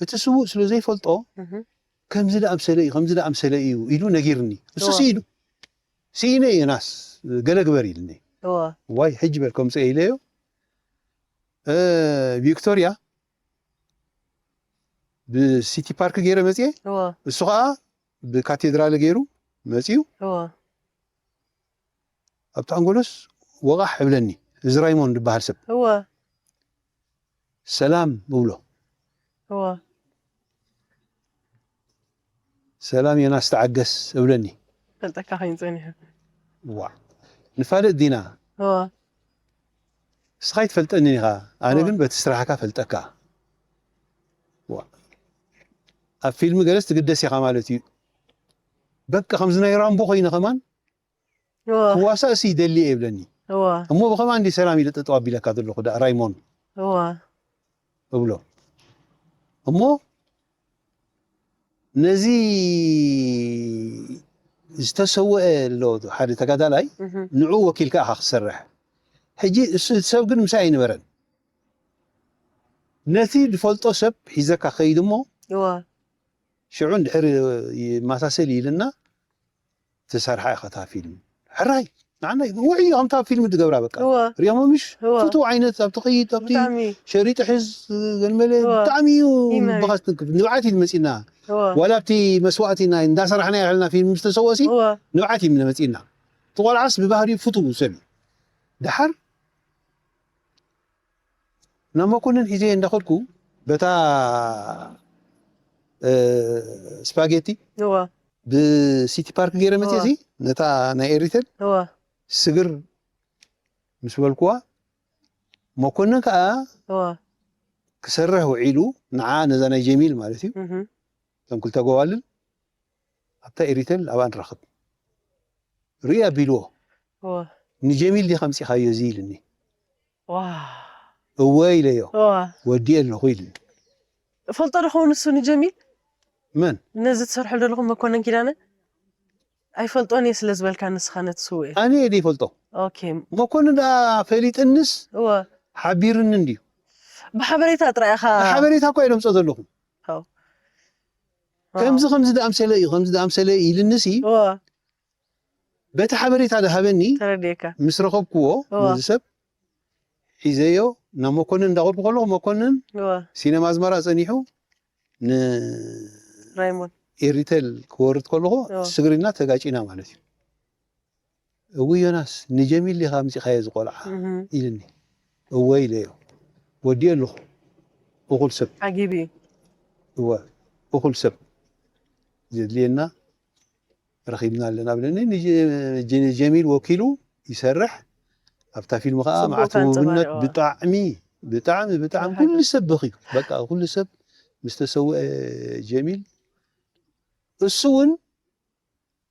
እቲ ስዉእ ስለ ዘይፈልጦ እህ፣ ከምዚ ደኣምሰለ እዩ ከምዚ ደኣምሰለ እዩ ኢሉ ነጊርኒ። እሱ ስኢኑ ስኢነ ዮናስ ገለ ግበር ኢልኒ። ዋይ ሕጂ በል ከምፅኦ ኢለዮ። ቪክቶርያ ብሲቲ ፓርክ ገይረ መፅየ። እሱ ከዓ ብካቴድራል ገይሩ መፅዩ። ኣብቲ ኣንጎሎስ ወቓሕ እብለኒ። እዚ ራይሞን ዝበሃል ሰብ ሰላም እብሎ። ሰላም ዮናስ ተዓገስ እብለኒ። ፈልጠካ ኮይኑ ጸኒሑ። ዋ ንፋለጥ ዲና? እስኻ ይትፈልጠኒ ኢኻ፣ ኣነ ግን በቲ ስራሕካ ፈልጠካ። ዋ ኣብ ፊልም ገለስ ትግደስ ኢኻ ማለት እዩ። በቃ ከምዚ ናይ ራምቦ ኮይነ ከማን ክዋሳእ ሲ ይደሊ እየ ይብለኒ። እሞ ብኸማን እንዲ ሰላም ኢለ ጠጠው ኣቢለካ ዘለኹ ደኣ ራይሞን እብሎ። እሞ ነዚ ዝተሰወአ ኣሎ ሓደ ተጋዳላይ ንዑ ወኪልካ ኢኻ ክትሰርሕ። ሕጂ እሱ እቲ ሰብ ግን ምሳይ ኣይነበረን። ነቲ ዝፈልጦ ሰብ ሒዘካ ከይድ እሞ ሽዑ እንድሕር ይመሳሰል ኢልና ትሰርሓ ኢኻ እታ ፊልም። ሕራይ ንዓና ውዒ ከምታ ፊልም ትገብራ በቃ ሪኦሞ ምሽ ፍቱ ዓይነት ኣብ ትኸይድ ኣብቲ ሸሪጥ ሕዝ ገልመለ ብጣዕሚ እዩ በኻ ትንክፍ ንብዓት እዩ መፂና ዋላ ኣብቲ መስዋእቲ ናይ እንዳሰራሕና ያህልና ፊልም ምስ ተሰወሲ ንብዓት እዩ መፂና እቲ ቆልዓስ ብባህሪኡ ፍቱ ሰብ እዩ ደሓር ናብ መኮንን ሒዘ እንዳኸድኩ በታ ስፓጌቲ ብሲቲ ፓርክ ገይረ መፅሲ ነታ ናይ ኤሪተል ስግር ምስ በልኩዋ መኮንን ከዓ ክሰርሕ ውዒሉ ንዓ ነዛ ናይ ጀሚል ማለት እዩ እቶም ክልተ ገዋልን ኣብታ ኤሪተል ኣብኣ ንራኸብ ርኢ ኣቢልዎ ንጀሚል ዲኻ ኣምፂኻዮ እዚ ኢልኒ እወ ኢለዮ ወዲኤ ኣለኹ ኢልኒ ፈልጦ ዶ ኸውን ንሱ ንጀሚል መን ነዚ ትሰርሑ ዘለኹም መኮነን ኪዳነ ኣይፈልጦን እየ ስለ ዝበልካ ንስኻ ነቲ ስውእ ኣነ እየ ዘይፈልጦ ኦኬ መኮንን ደኣ ፈሊጥንስ እወ ሓቢርኒ እንድዩ ብሓበሬታ ጥራይ ኢኻ ሓበሬታ እኮ እየ ደምፆ ዘለኹ ከምዚ ከምዚ ደኣምሰለ እዩ ከምዚ ደኣምሰለ እዩ ኢልንሲ እወ በቲ ሓበሬታ ዝሃበኒ ተረዲእካ። ምስ ረኸብክዎ እወ። ነዚ ሰብ ሒዘዮ ናብ መኮንን እንዳኸድኩ ከለኹ መኮንን እወ። ሲነማ ኣዝመራ ጸኒሑ ን ራይሞን። ኤሪተል ክወርድ ከለኹ እወ። ስግሪና ተጋጪና ማለት እዩ። እው ዮናስ ንጀሚል ዲኻ ኣምጺኻዮ እዚ ቆልዓ እህ። ኢልኒ። እወ ኢለዮ። ወዲኤ ኣለኹ። እኹል ሰብ። ዓጊቡ እዩ። እወ እኹል ሰብ ዘድልየና ረኺብና ኣለና ብለኒ ንጀሚል ወኪሉ ይሰርሕ ኣብታ ፊልም ከዓ መዓት ውብነት ብጣዕሚ ብጣዕሚ ብጣዕሚ ኩሉ ሰብ በኺዩ በቃ ኩሉ ሰብ ምስ ተሰውአ ጀሚል እሱ እውን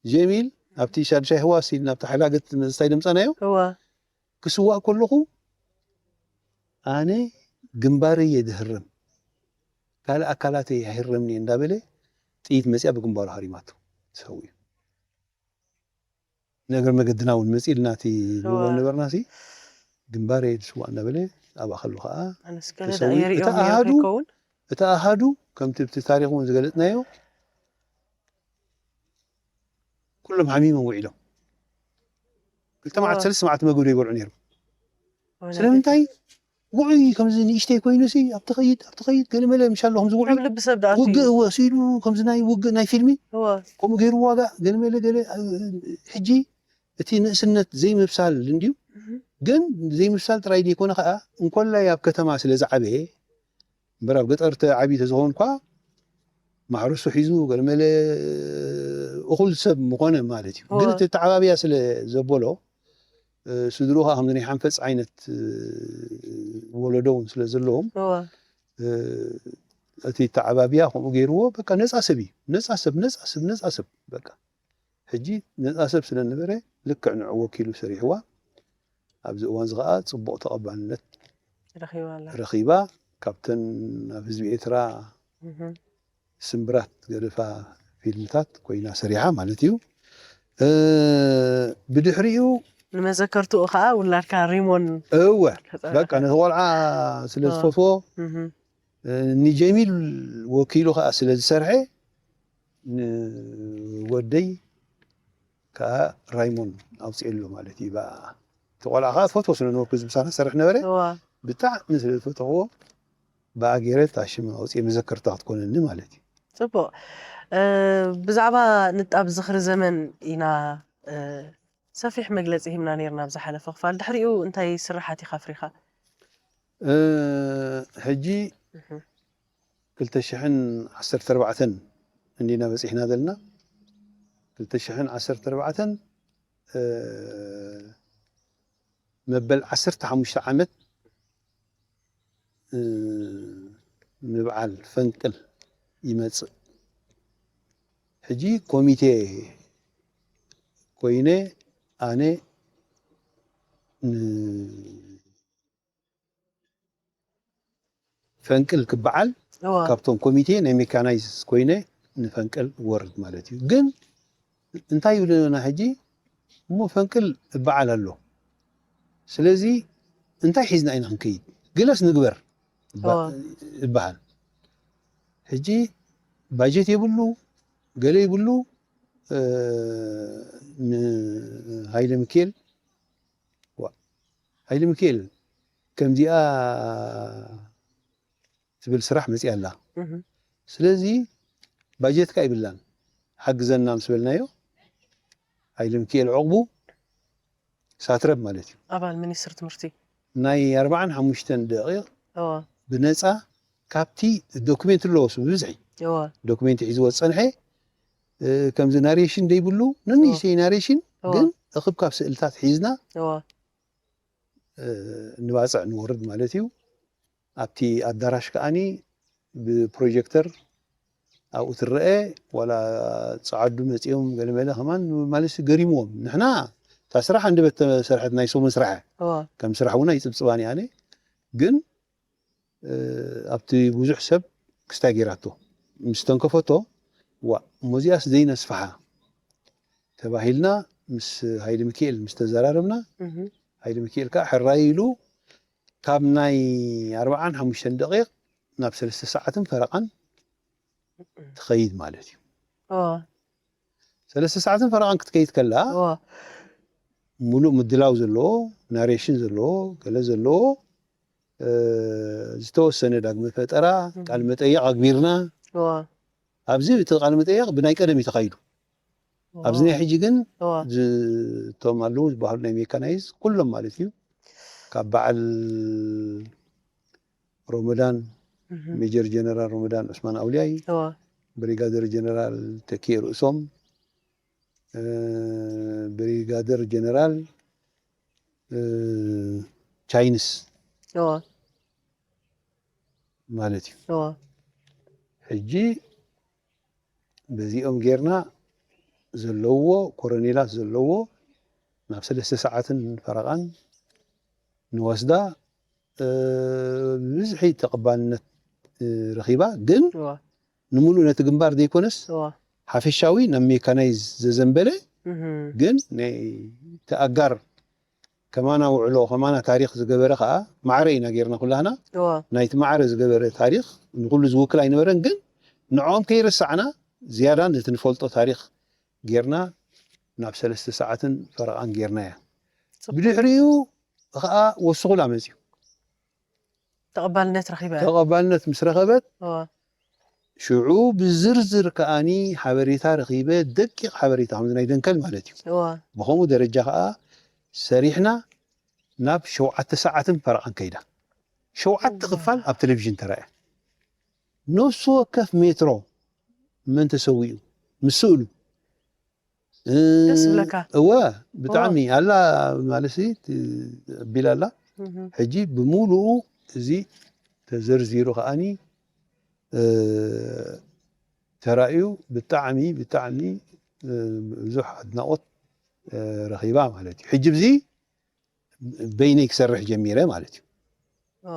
ጀሚል ኣብቲ ሻድሻይ ህዋስ ኢልና ኣብቲ ሓላገት መስታይ ደምፀናዮ ክስዋእ ከለኹ ኣነ ግንባረይ እየ ዝህረም ካልእ ኣካላተይ ኣይህረምኒ እንዳበለ ጥይት መፅያ ብግንባሩ ሃሪማቶ ተሰዊኡ ነገር መገድና እውን መፂልና እቲ ንብሎ ነበርና ሲ ግንባረይ ዝስዋእ እንዳበለ ኣብኣ ከሎ ከዓ ተሰዊኡ እቲ ኣሃዱ እቲ ኣሃዱ ከምቲ ብቲ ታሪክ እውን ዝገለፅናዮ ኩሎም ሓሚሞም ውዒሎም ክልተ መዓልቲ ሰለስተ መዓልቲ መግቢ ዘይበልዑ ነይሮም ስለምንታይ ውዑይ ከምዚ ንእሽተይ ኮይኑ ሲ ኣብቲ ኸይድ ኣብቲ ኸይድ ገለመለ ምሻሎ ከምዚ ውዑይ ልቢ ሰብ ደኣ ውግእ እወ ሲሉ ከምዚ ናይ ውግእ ናይ ፊልሚ እወ ከምኡ ገይሩ ዋጋ ገለመለ ገለ ሕጂ እቲ ንእስነት ዘይምብሳል እንድዩ ግን ዘይምብሳል ጥራይ ዘይኮነ ከዓ እንኮላይ ኣብ ከተማ ስለ ዝዓበየ እምበር ኣብ ገጠር ተዓብዩ ተዝኸውን እኳ ማሕረሱ ሒዙ ገለመለ እኹል ሰብ ምኾነ ማለት እዩ ግን እቲ ተዓባብያ ስለ ዘበሎ ስድርኡ ከዓ ከምዚ ናይ ሓንፈፅ ዓይነት ወለዶ እውን ስለ ዘለዎም እቲ ተዓባብያ ከምኡ ገይርዎ በቃ ነፃ ሰብ እዩ ነፃ ሰብ ነፃ ሰብ ነፃ ሰብ በቃ ሕጂ ነፃ ሰብ ስለ ነበረ ልክዕ ንዑ ወኪሉ ሰሪሕዋ ኣብዚ እዋን እዚ ከዓ ፅቡቕ ተቐባልነት ረኺባ ካብተን ኣብ ህዝቢ ኤርትራ ስምብራት ገደፋ ፊልምታት ኮይና ሰሪሓ ማለት እዩ ብድሕሪኡ ንመዘከርትኡ ከዓ ውላድካ ሪሞን እወ በቃ ነቲ ቆልዓ ስለ ዝፈትዎ ንጀሚል ወኪሉ ከዓ ስለ ዝሰርሐ ንወደይ ከዓ ራይሞን ኣውፅኤሉ ማለት እዩ። ብኣ እቲ ቆልዓ ከዓ ትፈትዎ ስለ ነበርኩ፣ እዚ ምሳና ሰርሕ ነበረ። እዋ ብጣዕሚ ስለ ዝፈተኽዎ፣ ብኣ ገይረ እታ ሽም ኣውፅኤ መዘከርታ ክትኮነኒ ማለት እዩ። ጽቡቕ። እ፣ ብዛዕባ ንጣብ ዝኽሪ ዘመን ኢና፣ እ፣ ሰፊሕ መግለጺ ሂብና ነይርና ኣብ ዝሓለፈ ክፋል። ድሕሪኡ እንታይ ስራሓት ኢኻ ኣፍሪኻ? እ፣ ሕጂ እህ፣ ክልተ ሽሕን ዓሰርተ ኣርባዕተን እንዲና በፂሕና ዘለና። ክልተ ሽሕን ዓሰርተ ኣርባዕተን፣ እ፣ መበል ዓሰርተ ሓሙሽተ ዓመት፣ እ፣ ንበዓል ፈንቅል ይመፅእ። ሕጂ ኮሚቴ ኮይነ ኣነ ን-፣ ፈንቅል ክበዓል እዋ ካብቶም ኮሚቴ ናይ ሜካናይዝ ኮይነ ንፈንቅል ወርድ ማለት እዩ። ግን እንታይ ይብሉና ሕጂ፣ እሞ ፈንቅል እበዓል ኣሎ፣ ስለዚ እንታይ ሒዝና ኢና ክንከይድ? ገለስ ንግበር እባ-፣ እዋ እበሃል። ሕጂ ባጀት የብሉ፣ ገለ ይብሉ። እ፣ ንሃይለ ሚካኤል፣ ዋ፣ ሃይለ ሚካኤል ከምዚኣ ትብል ስራሕ መፂኣ ኣላ። እህ፣ ስለዚ ባጀትካ ይብላን፣ ሓግዘና ምስ በልናዮ፣ ሃይለ ሚካኤል ዕቑቡ ሳትረብ ማለት እዩ፣ ኣባል ሚኒስትሪ ትምህርቲ። ናይ ኣርባዓን ሓሙሽተን ደቂቕ እዋ ብነፃ ካብቲ ዶክሜንት ኣለዎ፣ እሱ ብብዝሒ እዋ ዶክሜንት ሒዝዎ ዝፀንሐ፣ እ፣ ከምዚ ናሬሽን ደይብሉ፣ ንንእሽተይ ናሬሽን እዋ ግን እኽብካብ ስእልታት ሒዝና እዋ እ፣ ንባፅዕ ንወርድ ማለት እዩ። ኣብቲ ኣዳራሽ ከዓኒ ብፕሮጀክተር ኣብኡ ትረአ፣ ዋላ ፀዓዱ መፂኦም ገለመለ ከማን ማለት ገሪምዎም። ንሕና እታ ስራሕ ኣንደበት ተሰርሐት ናይ ሰሙን ስራሕ እያ። እዋ ከም ስራሕ እውን ኣይፅብፅባን እየ ኣነ። ግን፣ እ፣ ኣብቲ ብዙሕ ሰብ ክስታይ ገይራቶ። ምስ ተንከፈቶ፣ ዋ፣ እሞ እዚኣስ ዘይነስፍሓ ተባሂልና ምስ ሃይለ ሚካኤል ምስ ተዘራረብና፣ እህ፣ ሃይለ ሚካኤል ከዓ ሕራይ ኢሉ ካብ ናይ ኣርባዓን ሓሙሽተን ደቂቕ ናብ ሰለስተ ሰዓትን ፈረቓን ትኸይድ ማለት እዩ። እዋ ሰለስተ ሰዓትን ፈረቓን ክትከይድ ከላ እዋ ሙሉእ ምድላው ዘለዎ፣ ናሬሽን ዘለዎ፣ ገለ ዘለዎ፣ እ፣ ዝተወሰነ ዳግመ ፈጠራ፣ እህ፣ ቃል መጠየቕ ኣግቢርና። እዋ ኣብዚ እቲ ቃል መጠየቕ ብናይ ቀደም እዩ ተኻይዱ። ኣብዚ ናይ ሕጂ ግን እዋ ዝ-፣ እቶም ኣለዉ ዝበሃሉ ናይ ሜካናይዝ ኩሎም ማለት እዩ፣ ካብ በዓል ሮመዳን፣ እህ፣ ሜጀር ጀነራል ሮመዳን ዑስማን ኣውልያይ፣ እዋ ብሪጋደር ጀነራል ተኪኤ ርእሶም፣ እ፣ ብሪጋደር ጀነራል፣ እ፣ ቻይንስ እዋ ማለት እዩ። እዋ ሕጂ በዚኦም ጌርና ዘለዎ ኮረኔላት ዘለዎ ናብ ሰለስተ ሰዓትን ፈረቓን ንወስዳ፣ እ፣ ብብዝሒ ተቐባልነት፣ እ፣ ረኺባ። ግን እዋ ንምሉእ ነቲ ግንባር ዘይኮነስ እዋ ሓፈሻዊ ናብ ሜካናይዝ ዘዘንበለ፣ እህ፣ ግን ናይቲ ኣጋር ከማና ውዕሎ ከማና ታሪኽ ዝገበረ ከዓ ማዕረ ኢና ጌርና ኩላህና። እዋ ናይቲ ማዕረ ዝገበረ ታሪኽ ንኩሉ ዝውክል ኣይነበረን፣ ግን ንዕኦም ከይረሳዕና ዝያዳ ነቲ ንፈልጦ ታሪኽ ጌርና ናብ ሰለስተ ሰዓትን ፈረቓን ጌርናያ። ጽቡቕ። ብድሕሪኡ ከዓ ወስኹላ መፅዩ። ተቐባልነት ረኺባ እያ። ተቐባልነት ምስ ረኸበት እዋ ሽዑ ብዝርዝር ከኣኒ ሓበሬታ ረኺበ፣ ደቂቕ ሓበሬታ ከምዚ ናይ ደንከል ማለት እዩ። እዋ ብኸምኡ ደረጃ ከዓ ሰሪሕና ናብ ሸውዓተ ሰዓትን ፈረቓን ከይዳ። ሸውዓተ እዋ። ክፋል ኣብ ቴሌቪዥን ተራእያ። ነፍሲ ወከፍ ሜትሮ መን ተሰዊኡ ምስ ስእሉ፣ እ፣ ደስ ዝብለካ። እወ፣ ብጣዕሚ ኣላ ማለት ሲ፣ ት-፣ ኣቢላ ኣላ። እህ፣ ሕጂ ብምሉኡ እዚ ተዘርዚሩ ከኣኒ፣ እ፣ ተራእዩ ብጣዕሚ፣ ብጣዕሚ፣ እ፣ ብዙሕ ኣድናቖት፣ እ፣ ረኺባ ማለት እዩ። ሕጂ ብዚ በይነይ ክሰርሕ ጀሚረ ማለት እዩ። ኦ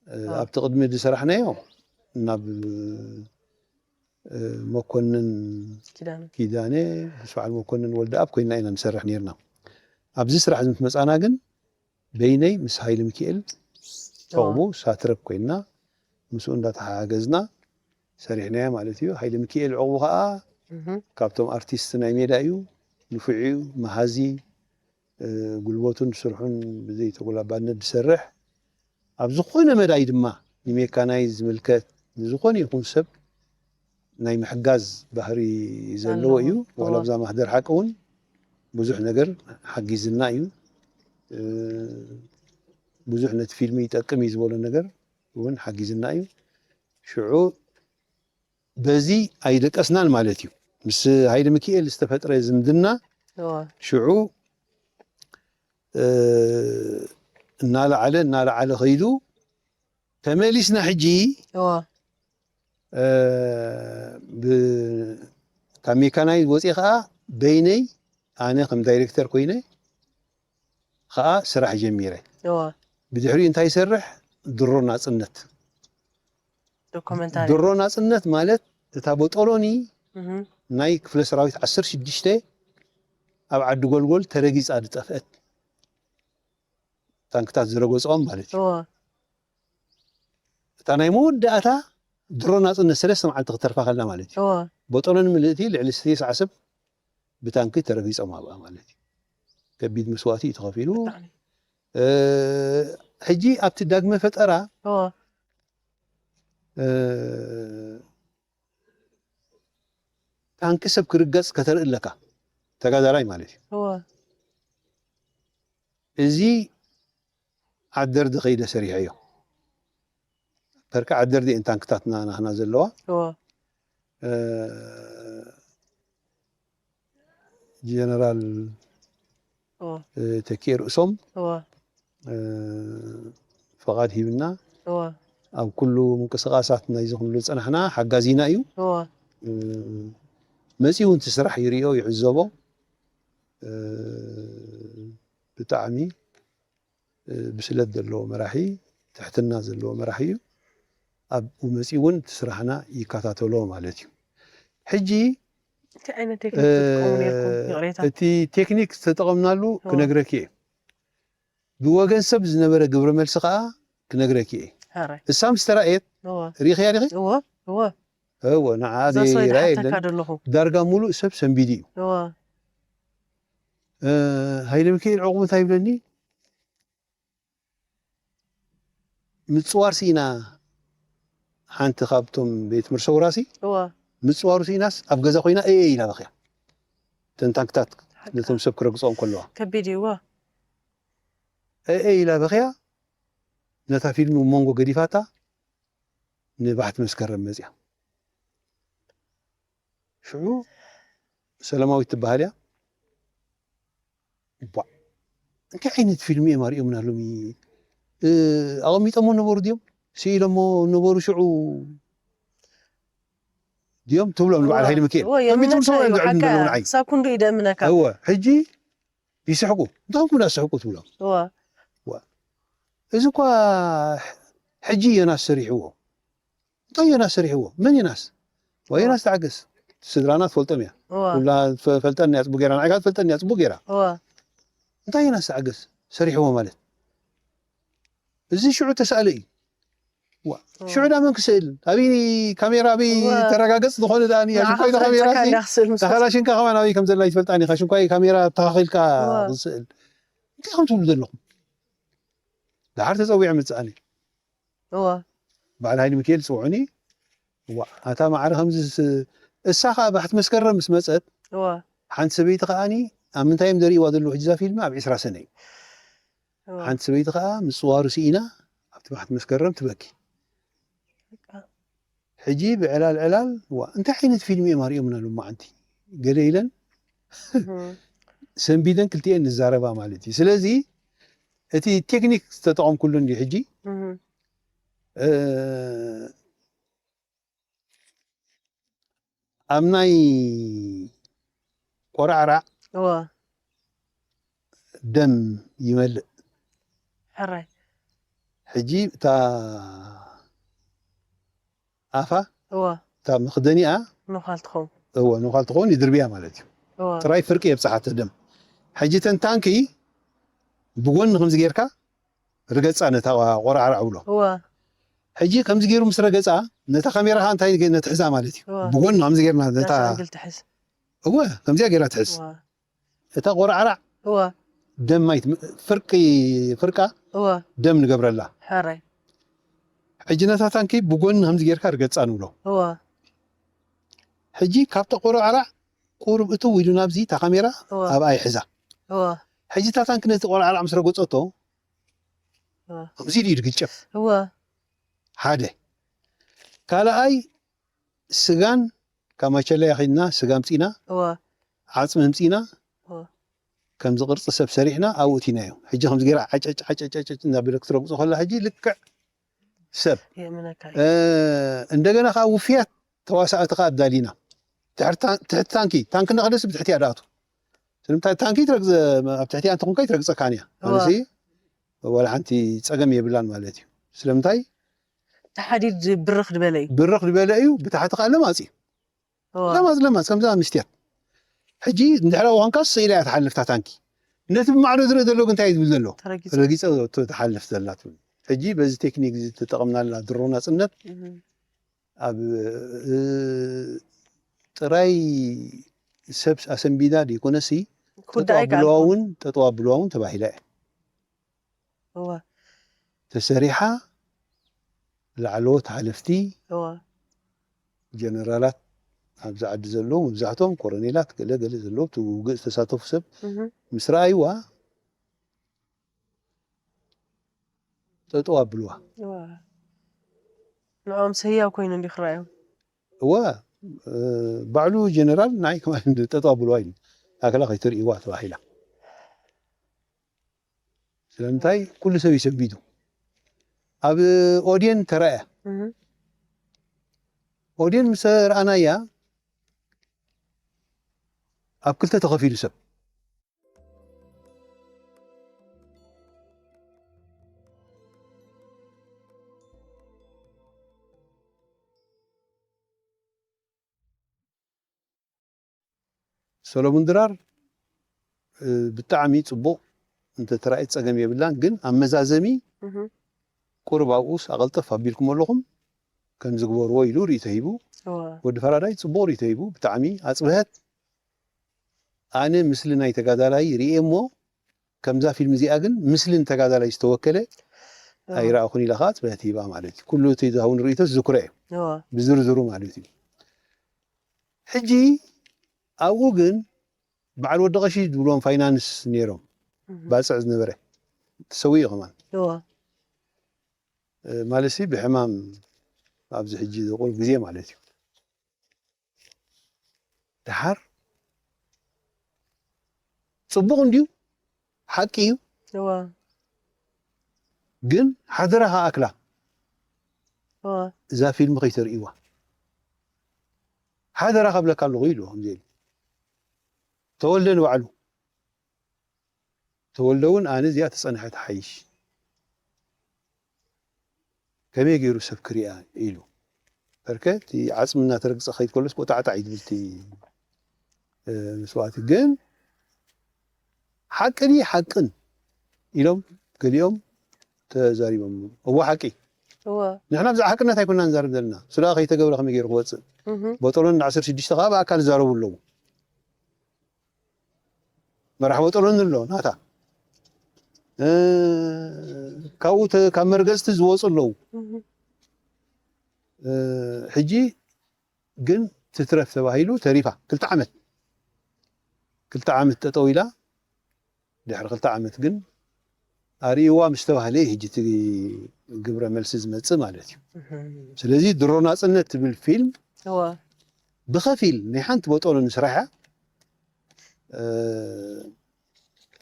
እ፣ ዋው። ኣብቲ ቅድሚ ዝሰራሕናዮ ናብ፣ እ፣ መኮንን ኪዳነ ኪዳነ ምስ በዓል መኮንን ወልደኣብ ኮይና ኢና ንሰርሕ ነይርና። ኣብዚ ስራሕ እዚ ምስ መጻና ግን በይነይ ምስ ሃይለ ሚካኤል እዋ። ጨቑቡ ሳትረብ ኮይና ምስኡ እንዳተሓጋገዝና ሰሪሕናዮ ማለት እዩ። ሃይለ ሚካኤል ዕቑቡ ከዓ ካብቶም ኣርቲስት ናይ ሜዳ እዩ። ንፉዕ እዩ፣ መሃዚ፣ ጉልበቱን ስርሑን ብዘይ ተጎላባነት ዝሰርሕ፣ ኣብ ዝኾነ መዳይ ድማ ንሜካናይዝ ዝምልከት ንዝኾነ ይኹን ሰብ ናይ ምሕጋዝ ባህሪ ዘለዎ እዩ። ዋላ ኣብዛ ማህደር ሓቂ እውን ብዙሕ ነገር ሓጊዝና እዩ። ብዙሕ ነቲ ፊልም ይጠቅም እዩ ዝበሎ ነገር እውን ሓጊዝና እዩ። ሽዑ በዚ ኣይደቀስናን ማለት እዩ። ምስ ሃይለ ሚካኤል ዝተፈጥረ ዝምድና ሽዑ እናለዓለ እናለዓለ ከይዱ፣ ተመሊስና ሕጂ ካብ ሜካናይዝ ወፂአ ከዓ በይነይ ኣነ ከም ዳይሬክተር ኮይነ ከዓ ስራሕ ጀሚረ። ብድሕሪኡ እንታይ ይሰርሕ? ድሮ ናፅነት። ድሮ ናፅነት ማለት እታ ቦጦሎኒ ናይ ክፍለ ሰራዊት ዓሰርተ ሽዱሽተ ኣብ ዓዲ ጎልጎል ተረጊፃ ዝጠፍአት ታንክታት ዝረገፅኦም ማለት እዩ። እታ ናይ መወዳእታ ድሮ ናፅነት ሰለስተ መዓልቲ ክተርፋ ከላ ማለት እዩ። ቦጦሎኒ ምልእቲ ልዕሊ ሰላሳ ሰብ ብታንኪ ተረጊፆም ኣብኣ ማለት እዩ። ከቢድ መስዋእቲ እዩ ተኸፊሉ። ሕጂ ኣብቲ ዳግመ ፈጠራ ታንኪ ሰብ ክርገፅ ከተርኢ ኣለካ፣ ተጋዳላይ ማለት እዩ። እዚ ዓደርዲ ከይደ ሰሪሐዮ። ከርካ ዓደርዲ እየን ታንክታትና ናህና ዘለዋ። ጀነራል ተኪኤ ርእሶም ፍቓድ ሂብና ኣብ ኩሉ ምንቅስቃሳት ናይዚ ክንብሎ ዝፀናሕና ሓጋዚና እዩ። መፂኡ እውን እቲ ስራሕ ይሪኦ ይዕዘቦ። ብጣዕሚ ብስለት ዘለዎ መራሒ፣ ትሕትና ዘለዎ መራሒ እዩ። ኣብኡ መፂኡ እውን እቲ ስራሕና ይከታተሎ ማለት እዩ። ሕጂ እንታይ ዓይነት ቴክኒክ ትጥቀሙ ነርኩም? ይቕሬታ። እቲ ቴክኒክ ዝተጠቐምናሉ ክነግረኪ እየ። ብወገን ሰብ ዝነበረ ግብረ መልሲ ከዓ ክነግረኪ እየ። እሳ ምስ ተራእየት ሪኢኽያ ዲኺ? እወ፣ ንዓ ዘይረኣየ የለን። ዳርጋ ሙሉእ ሰብ ሰንቢዱ እዩ። ሃይለ ሚካኤል ዕቑቡ እንታይ ይብለኒ? ምፅዋር ስኢና፣ ሓንቲ ካብቶም ቤት ምርሰውራሲ ምፅዋሩ ስኢናስ ኣብ ገዛ ኮይና እየ ኢላ በኽያ። እተን ታንክታት ነቶም ሰብ ክረግፆም ከለዋ ከቢድ እዩ። እየ ኢላ በኽያ፣ ነታ ፊልም መንጎ ገዲፋታ ንባሕቲ መስከረም መፅያ። ሽዑ ሰላማዊት ትበሃል እያ። ቧዕ፣ እንታይ ዓይነት ፊልም እዮም ኣርእዮምና ሎሚ? ኣቐሚጦሞ ነበሩ ድዮም? ስኢሎሞ ነበሩ ሽዑ ድዮም ትብሎም ንበዓል ሃይለ ሚካኤል። እወ፣ የእምነካ እዩ፣ ሓቃ። ንዓይ ክሳብ ክንዱ እዩ ደእምነካ። እወ፣ ሕጂ ይስሕቁ። እንታይ ኮንኩም ዳ ትስሕቁ ትብሎም? እወ። እዚ እኳ ሕጂ ዮናስ ሰሪሕዎ። እንታይ ዮናስ ሰሪሕዎ? መን ዮናስ? ዋ ዮናስ ተዓገስ። ስድራና ትፈልጦም እያ። ኩላ ትፈ-፣ ፈልጠኒ እያ፣ ጽቡቅ ጌራ። ንዓይ ከኣ ትፈልጠኒ እያ፣ ጽቡቅ ጌራ። እንታይ ዮናስ ተዓገስ ሰሪሕዎ ማለት? እዚ ሽዑ ተሳእለ እዩ። ዋ፣ ሽዑ ዳ መን ክስእል? ኣበይ ካሜራ፣ ኣበይ ተረጋገጽ ዝኾነ ዳ ኣኒ? ኣሽንኳይ ዶ ካሜራ? ካላሽንካ ከማን ኣበይ ከም ዘላ ይትፈልጣኒ ኢኻ። ኣሽንኳይ ካሜራ ተኻኺልካ ክስእል። እንታይ ከም ትብሉ ዘለኹም? ደሓር ተጸዊዐ መጽኣኒ። እወ። በዓል ሃይለ ሚካኤል ጽውዑኒ። እዋ፣ ኣታ ማዕረ ከምዚ ስ-፣ እሳ ኸኣ ባሕቲ መስከረም ምስ መጸት፣ እወ። ሓንቲ ሰበይቲ ኸኣኒ፣ ኣብ ምንታይ እዮም ዘርእይዋ ዘለዉ ሕጂ እዛ ፊልም? ኣብ ዕስራ ሰነ እዩ። እወ። ሓንቲ ሰበይቲ ኸኣ ምጽዋሩ ስኢና ኣብቲ ባሕቲ መስከረም ትበኪ። በቃ። ሕጂ ብዕላል ዕላል፣ ዋ፣ እንታይ ዓይነት ፊልም እዮም ኣርእዮምና ሎማዓንቲ? ገለ ኢለን እህ። ሰንቢደን ክልቲኤን ንዛረባ ማለት እዩ። ስለዚ እቲ ቴክኒክ ዝተጠቐምኩሉ እንድዩ ሕጂ። እህ። እ፣ ኣብ ናይ ቆራዕራዕ እወ። ደም ይመልእ። ሕራይ። ሕጂ እታ ኣፋ፣ እወ። እታ መኽደኒኣ፣ ንዃል ትኸውን። እወ፣ ንዃል ትኸውን፣ ይድርብያ ማለት እዩ። እወ። ጥራይ ፍርቂ የብጽሓቶ ደም። ሕጂ እተን ታንኪ ብጎኒ ከምዚ ጌርካ፣ ርገጻ ነታ ቆራዕራዕ ብሎ። እወ። ሕጂ ከምዚ ገይሩ ምስ ረገጻ፣ ነታ ካሜራ ከኣ እንታይ ገ-፣ ነትሕዛ ማለት እዩ። እወ። ብጎኒ ከምዚ ገይርና ነታ ናታ ኣንግል ትሕዝ። እወ፣ ከምዚኣ ገይራ ትሕዝ። እወ። እታ ቆራዕራዕ እወ። ደም ማይ ትም-፣ ፍርቂ፣ ፍርቃ እወ። ደም ንገብረላ። ሕራይ። ሕጂ ነታ ታንኪ ብጎኒ ከምዚ ጌርካ ርገጻ ንብሎ። እወ። ሕጂ ካብታ ቆራዕራዕ ቁሩብ እትው ኢሉ ናብዚ፣ እታ ካሜራ እወ። ኣብኣ ይሕዛ። እወ። ሕጂ እታ ታንኪ ነቲ ቆራዕራዕ ምስ ረገጸቶ፣ እወ። ከምዚ ኢሉ ይድግጨፍ። እወ። ሓደ። ካልኣይ፣ ስጋን ካብ ማቸላ ያኺድና ስጋ ኣምጺና፣ እወ። ዓጽሚ ኣምጺና፣ እወ። ከምዚ ቅርጺ ሰብ ሰሪሕና ኣብኡ እቲናዮ። ሕጂ ከምዚ ገይራ ዓጨጭ፣ ዓጨጭ፣ ዓጨጭ እናበለት ክትረግጾ ከላ ሕጂ ልክዕ ሰብ። የእምነካ እዩ። እ፣ እንደገና ከኣ ውፍያት ተዋሳእቲ ከኣ ኣዳሊና። ትሕቲ ታን-፣ ትሕቲ ታንኪ፣ ታንኪ እንዳኸደስ ብትሕቲኣ ደኣቱ። ስለምንታይ ታንኪ ትረግጸ-፣ ኣብ ትሕቲኣ እንተኾንካ ይትረግጸካን እያ። እወ። ማለትሲ ዋላ ሓንቲ ጸገም የብላን ማለት እዩ። ስለምንታይ እቲ ሓዲድ ብርኽ ዝበለ እዩ። ብርኽ ዝበለ እዩ፣ ብታሕቲ ከኣ ለማጽ እዩ። እወ። ለማጽ፣ ለማጽ፣ ከምዛ ኣንስትያት። ሕጂ እንድሕር ኣብኡ ኾንካ ስኢላ እያ ትሓልፍ እታ ታንኪ። ነቲ ብማዕዶ ዝርኢ ዘሎ ግን እንታይ እዩ ዝብል ዘሎ? ተረጊጹ። ረጊጸ እቶ ትሓልፍ ዘላ ትብል። ሕጂ በዚ ቴክኒክ እዚ ተጠቐምናላ ድሮ ናጽነት እህ። ኣብ፣ እ፣ ጥራይ ሰብ ኣሰንቢዳ ደይኮነሲ፣ ክውዳእ ጠጠው ኣብልዋ ኣይከኣልኩን። እውን፣ ጠጠው ኣብልዋ እውን ተባሂላ እያ። እወ። ተሰሪሓ፣ ላዕለዎት ሓለፍቲ፣ እወ። ጀነራላት ኣብዚ ዓዲ ዘለዉ መብዛሕትኦም ኮረኔላት፣ ገለ ገለ ዘለዉ፣ እቲ ውግእ ዝተሳተፉ ሰብ እህ። ምስ ረኣይዋ፣ ጠጠው ኣብልዋ። እወ። ንዕኦም ሰህያው ኮይኑ እንዲ ክረኣዮም። እወ፣ እ፣ ባዕሉ ጀነራል ንዓይ ከማን ጠጠው ኣብልዋ ኢሉ። ኣከላ ከይትርእይዋ ተባሂላ። ስለምንታይ? ኩሉ ሰብ እዩ ሰንቢዱ። ኣብ ኦድየን ተራእያ። እህ። ኦድየን ምስ ረኣናያ፣ ኣብ ክልተ ተኸፊሉ ሰብ። ሰሎሙን ድራር፣ እ፣ ብጣዕሚ ጽቡቕ፣ እንተ ተራእየት ጸገም የብላን፣ ግን ኣብ መዛዘሚ እህ። ቁሩብ ኣብኡስ ኣቐልጠፍ ኣቢልኩም ኣለኹም፣ ከምዚ ግበርዎ ኢሉ ርእይቶ ሂቡ። እወ። ወዲ ፈራዳይ ጽቡቕ ርእይቶ ሂቡ፣ ብጣዕሚ ኣጽብሀት። ኣነ ምስሊ ናይ ተጋዳላይ ርእየ እሞ፣ ከምዛ ፊልም እዚኣ ግን ምስልን ተጋዳላይ ዝተወከለ እወ። ኣይረኣኹን ኢላ ኸዓ ኣጽብሀት ሂባ ማለት እዩ። ኩሉ እቲ ዝሃቡኒ ርእይቶ ዝዝክሮ እየ። እወ። ብዝርዝሩ ማለት እዩ። ሕጂ ኣብኡ ግን በዓል ወዲ ቀሺ ዝብልዎም ፋይናንስ ነይሮም። እህ። ባጽዕ ዝነበረ። ተሰዊኡ ከማን። እወ። እ፣ ማለትሲ ብሕማም ኣብዚ ሕጂ ቁሩብ ግዜ ማለት እዩ። ደሓር ጽቡቕ እንድዩ፣ ሓቂ እዩ። እወ። ግን ሓደራ ከኣክላ እወ። እዛ ፊልም ከይተርእይዋ። ሓደራ ከብለካ ኣለኹ ኢሉ ከምዚ ኢሉ። ተወልደ ንባዕሉ። ተወልደ እውን ኣነ እዚኣ ተጸንሐ ትሓይሽ። ከመይ ገይሩ ሰብ ክሪኣ ኢሉ። በርከ እቲ ዓጽሚ እናተረግጸ ከይድ ከሎስ ቆጣዕጣዕ እዩ ዝብል እቲ፣ እ፣ መስዋእቲ። ግን ሓቂ ድዩ ሓቅን ኢሎም ገሊኦም ተዛሪቦም። እወ ሓቂ። እወ። ንሕና ብዛዕባ ሓቅነት ኣይኮንና ንዛረብ ዘለና። እሱ ደኣ ከይተገብረ ከመይ ገይሩ ክወጽእ? እህ። ቦጦሎን ዓሰርተ ሽዱሽተ ከኣ ብኣካል ይዛረቡ ኣለዉ። መራሕ ቦጦሎኒ ኣሎ ናታ። እ፣ ካብኡ ተ-፣ ካብ መርገጽቲ ዝወጹ ኣለዉ። እህ። እ፣ ሕጂ ግን ትትረፍ ተባሂሉ ተሪፋ። ክልተ ዓመት። ክልተ ዓመት ጠጠው ኢላ። ድሕሪ ክልተ ዓመት ግን ኣርእይዋ ምስ ተባህለ እዩ ሕጂ እቲ ግብረ መልሲ ዝመጽእ ማለት እዩ። እህ። ስለዚ ድሮ ናጽነት ትብል ፊልም እወ። ብኸፊል ናይ ሓንቲ ቦጦሎኒ ስራሕ እያ። እ፣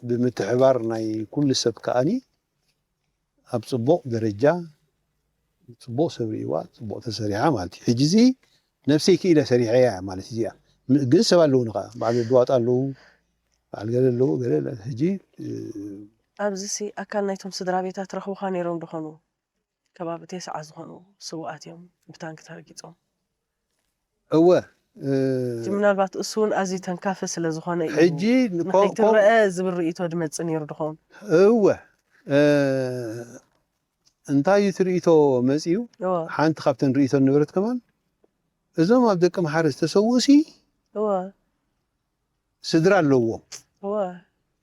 ብምትሕባር ናይ ኩሉ ሰብ ከኣኒ ኣብ ጽቡቕ ደረጃ ጽቡቕ ሰብ ርእይዋ፣ ጽቡቕ ተሰሪሓ ማለት እዩ። ሕጂ እዚ ነብሰይ ክኢለ ሰሪሐያ ማለት እዚኣ። ም-፣ ግን ሰብ ኣለዉኒ ኸዓ፣ በዓል ወዲ ዋጣ ኣለዉ፣ በዓል ገለ ኣለዉ፣ ገለ ለ-፣ ሕጂ፣ እ፣ ኣብዚሲ ኣካል ናይቶም ስድራ ቤታት ረኽቡኻ ነይሮም ዶ ኾኑ? ከባቢ ቴስዓ ዝኾኑ ስዉኣት እዮም ብታንኪ ተረጊጾም። እወ፣ እ፣ እቲ ምናልባት እሱ እውን ኣዝዩ ተንካፊ ስለ ዝኾነ እዩ ሕጂ ንኮ-፣ ንኸይትረአ ዝብል ርእይቶ ድመጽእ ነይሩ ድኸውን። እወ፣ እ፣ እንታይ እዩ እቲ ርእይቶ መጺኡ? ሓንቲ ካብተን ርእይቶ ነበረት ከማን፣ እዞም ኣብ ደቂ ምሓረ ዝተሰውኡሲ ስድራ ኣለዎም።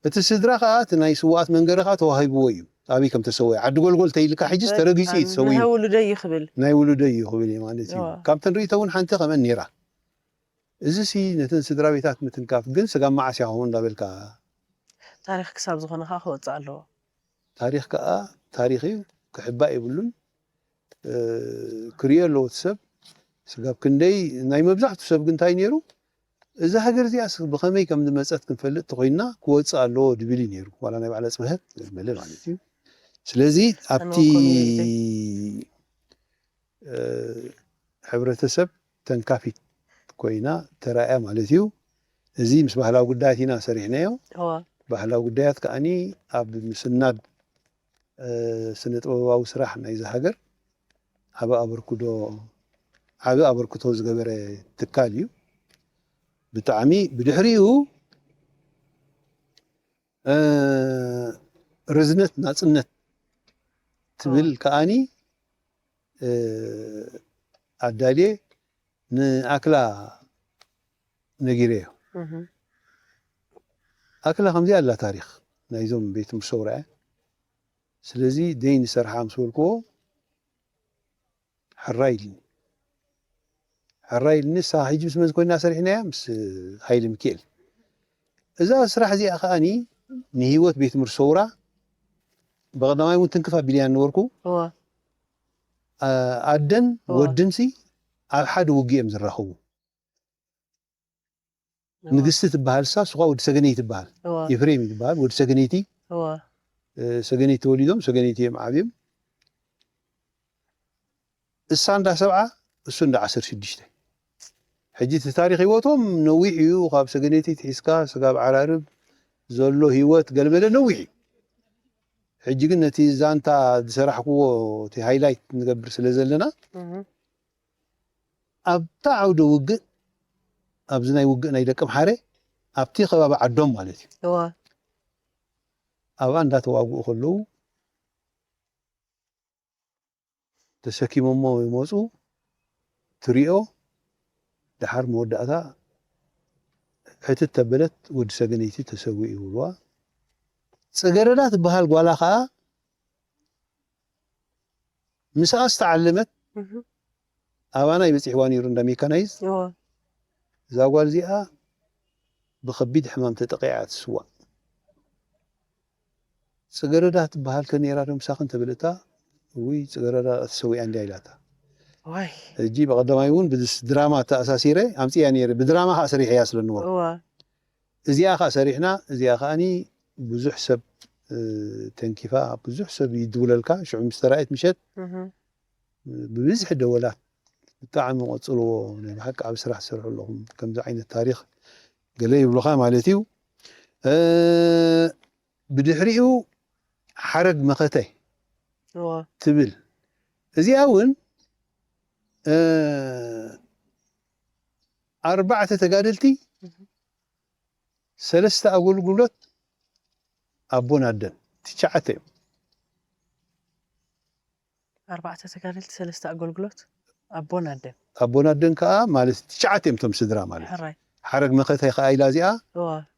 እቲ ስድራ ከዓ እቲ ናይ ስውኣት መንገዲ ከዓ ተዋሂብዎ እዩ። ኣበይ ከም ተሰወየ ዓዲ ጎልጎል ተይልካ ሕጅስ ተረጊፁ እዩ ተሰውዩ። ናይ ውሉደይ እዩ ክብል። ናይ ውሉደይ እዩ ክብል እዩ ማለት እዩ። ካብተን ርእይቶ እውን ሓንቲ ከምአን ነይራ። እዚ ሲ ነተን ስድራ ቤታት ምትንካፍ ግን ስጋብ መዓስ እያ ከምኡ እንዳበልካ? ታሪኽ ክሳብ ዝኾነ ከዓ ክወፅእ ኣለዎ። ታሪኽ ከዓ ታሪኽ እዩ፣ ክሕባእ የብሉን። ክርእዮ ኣለዎ እቲ ሰብ። ስጋብ ክንደይ ናይ መብዛሕቱ ሰብ ግን እንታይ ነይሩ? እዛ ሃገር እዚኣስ ብኸመይ ከም ዝመፀት ክንፈልጥ ተኮይንና ክወፅእ ኣለዎ ድብል እዩ ነይሩ። ዋላ ናይ ባዕላ ፅብሀት መለ ማለት እዩ። ስለዚ ኣብቲ ሕብረተሰብ ተንካፊት ኮይና ተራእያ ማለት እዩ። እዚ ምስ ባህላዊ ጉዳያት ኢና ሰሪሕናዮ። ባህላዊ ጉዳያት ከዓኒ ኣብ ምስናድ ስነ ጥበባዊ ስራሕ ናይዚ ሃገር ዓቢ ኣበርክዶ ዓቢ ኣበርክቶ ዝገበረ ትካል እዩ። ብጣዕሚ ብድሕሪኡ ርዝነት ናጽነት ትብል ከዓኒ ኣዳልየ ንኣክላ ነጊረዮ። ኣክላ ከምዚኣ ኣላ ታሪኽ ናይዞም ቤት ትምህርቲ ሰውራ እያ። ስለዚ ደይ ንሰርሓ ምስ በልክዎ ሕራይ ኢልኒ። ሕራይ ኢልኒ። ንሳ ሕጂ ምስ መን ኮይና ሰሪሕናያ? ምስ ሃይለ ሚካኤል። እዛ ስራሕ እዚኣ ከዓኒ ንህይወት ቤት ትምህርቲ ሰውራ ብቐዳማይ እውን ትንክፍ ኣቢልያ ነበርኩ። ኣደን ወድንሲ ኣብ ሓደ ውግእ እዮም ዝራኸቡ። ንግስቲ ትበሃል እሳ፣ ስኻ ወዲ ሰገነይቲ ትበሃል። ኤፍሬም እዩ ትበሃል፣ ወዲ ሰገነይቲ። ሰገነይቲ ተወሊዶም፣ ሰገነይቲ እዮም ዓብዮም። እሳ እንዳ ሰብዓ፣ እሱ እንዳ ዓሰርተ ሽዱሽተ። ሕጂ እቲ ታሪኽ ህይወቶም ነዊሕ እዩ፣ ካብ ሰገነይቲ ትሒዝካ ስጋብ ዓራርብ ዘሎ ህይወት ገለመለ ነዊሕ እዩ። ሕጂ ግን ነቲ ዛንታ ዝሰራሕክዎ እቲ ሃይላይት ንገብር ስለ ዘለና ኣብታ ዓውደ ውግእ ኣብዚ ናይ ውግእ ናይ ደቂ ምሓረ ኣብቲ ከባቢ ዓዶም ማለት እዩ። ኣብኣ እንዳተዋግኡ ከለዉ ተሰኪሞሞ ይመፁ። ትሪኦ ደሓር መወዳእታ ሕትት ተበለት ወዲ ሰገነይቲ ተሰዊኡ ይብልዋ። ፅገረዳ ትበሃል ጓላ ከዓ ምስኣ ዝተዓለመት ኣባና ይበፂሕዋ ነይሩ እንዳ ሜካናይዝ። እዛ ጓል እዚኣ ብኸቢድ ሕማም ተጠቂዓ ትስዋእ። ፅገረዳ ትበሃል ከ ነይራ ዶ ምሳኽን ተበለታ? እውይ ፅገረዳ ተሰዊኣ እንዲያ ኢላታ። ሕጂ ብቐዳማይ እውን ብድራማ ተኣሳሲረ ኣምፅያ ነይረ። ብድራማ ከዓ ሰሪሐያ ስለ ንበልኩ እዚኣ ከዓ ሰሪሕና። እዚኣ ከዓኒ ብዙሕ ሰብ ተንኪፋ ብዙሕ ሰብ ይድውለልካ። ሽዑ ምስ ተራእየት ምሸት ብብዝሒ ደወላት። ብጣዕሚ ቀፅልዎ። ናይ ብሓቂ ዓብ ስራሕ ትሰርሑ ኣለኹም። ከምዚ ዓይነት ታሪኽ ገለ ይብሉኻ ማለት እዩ። ብድሕሪኡ ሓረግ መኸተ ትብል። እዚኣ እውን ኣርባዕተ ተጋደልቲ ሰለስተ ኣገልግሎት ኣቦን ኣደን ትሽዓተ እዮም። ኣርባዕተ ተጋደልቲ ሰለስተ ኣገልግሎት ኣቦን ኣደን። ኣቦን ኣደን ከዓ ማለት ትሽዓተ እዮም እቶም ስድራ ማለት። ሓረግ መኸተ ከዓ ኢላ እዚኣ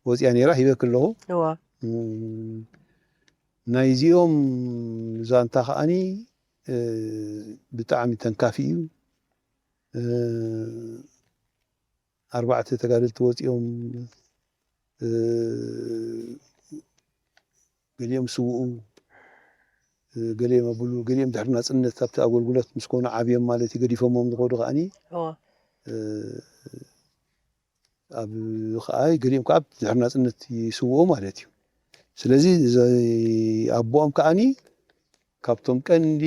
ወፂኣ ነይራ ሂበክ ኣለኹ። ናይዚኦም ዛንታ ከዓኒ ብጣዕሚ ተንካፊ እዩ። ኣርባዕተ ተጋደልቲ ወፂኦም ገሊኦም ስውኡ፣ ገሊኦም ኣብሉ፣ ገሊኦም ድሕሪ ናፅነት ኣብቲ ኣገልግሎት ምስ ኮኑ ዓብዮም ማለት እዩ ገዲፎሞም ዝኸዱ ከዓኒ ኣብ ከዓ ገሊኦም ከዓ ድሕሪ ናፅነት ይስውኡ ማለት እዩ። ስለዚ ኣቦኦም ከዓኒ ካብቶም ቀንዲ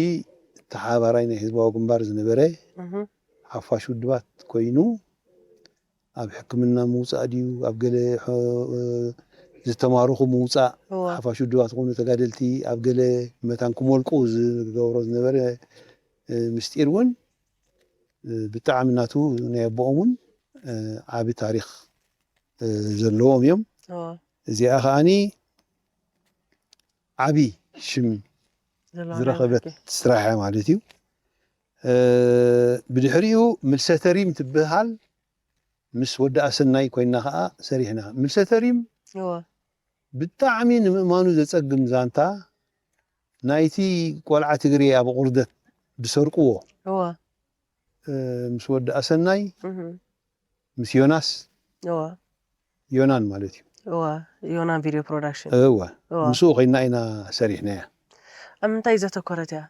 ተሓባራይ ናይ ህዝባዊ ግንባር ዝነበረ ሓፋሽ ውድባት ኮይኑ ኣብ ሕክምና ምውፃእ ድዩ ኣብ ገለ ዝተማርኹ ምውፃእ ሓፋሽ ውድባት ዝኾኑ ተጋደልቲ ኣብ ገለ መታን ክሞልቁ ዝገብሮ ዝነበረ ምስጢር እውን ብጣዕሚ ናቱ ናይ ኣቦኦም እውን ዓቢ ታሪኽ ዘለዎም እዮም። እዚኣ ከዓኒ ዓቢ ሽም ዝረኸበት ስራሕ እያ ማለት እዩ። ብድሕሪኡ ምልሰተሪም ትበሃል ምስ ወዲ ኣሰናይ ኮይና ከዓ ሰሪሕና። ምልሰተሪም ብጣዕሚ ንምእማኑ ዘፀግም ዛንታ ናይቲ ቆልዓ ትግሬ ኣብ ቁርደት ዝሰርቅዎ ምስ ወዲ ኣሰናይ ምስ ዮናስ ዮናን ማለት እዩ። ዮናን ቪድዮ ፕሮዳክሽን እወ ምስኡ ኮይና ኢና ሰሪሕናያ። ኣብ ምንታይ ዘተኮረት እያ?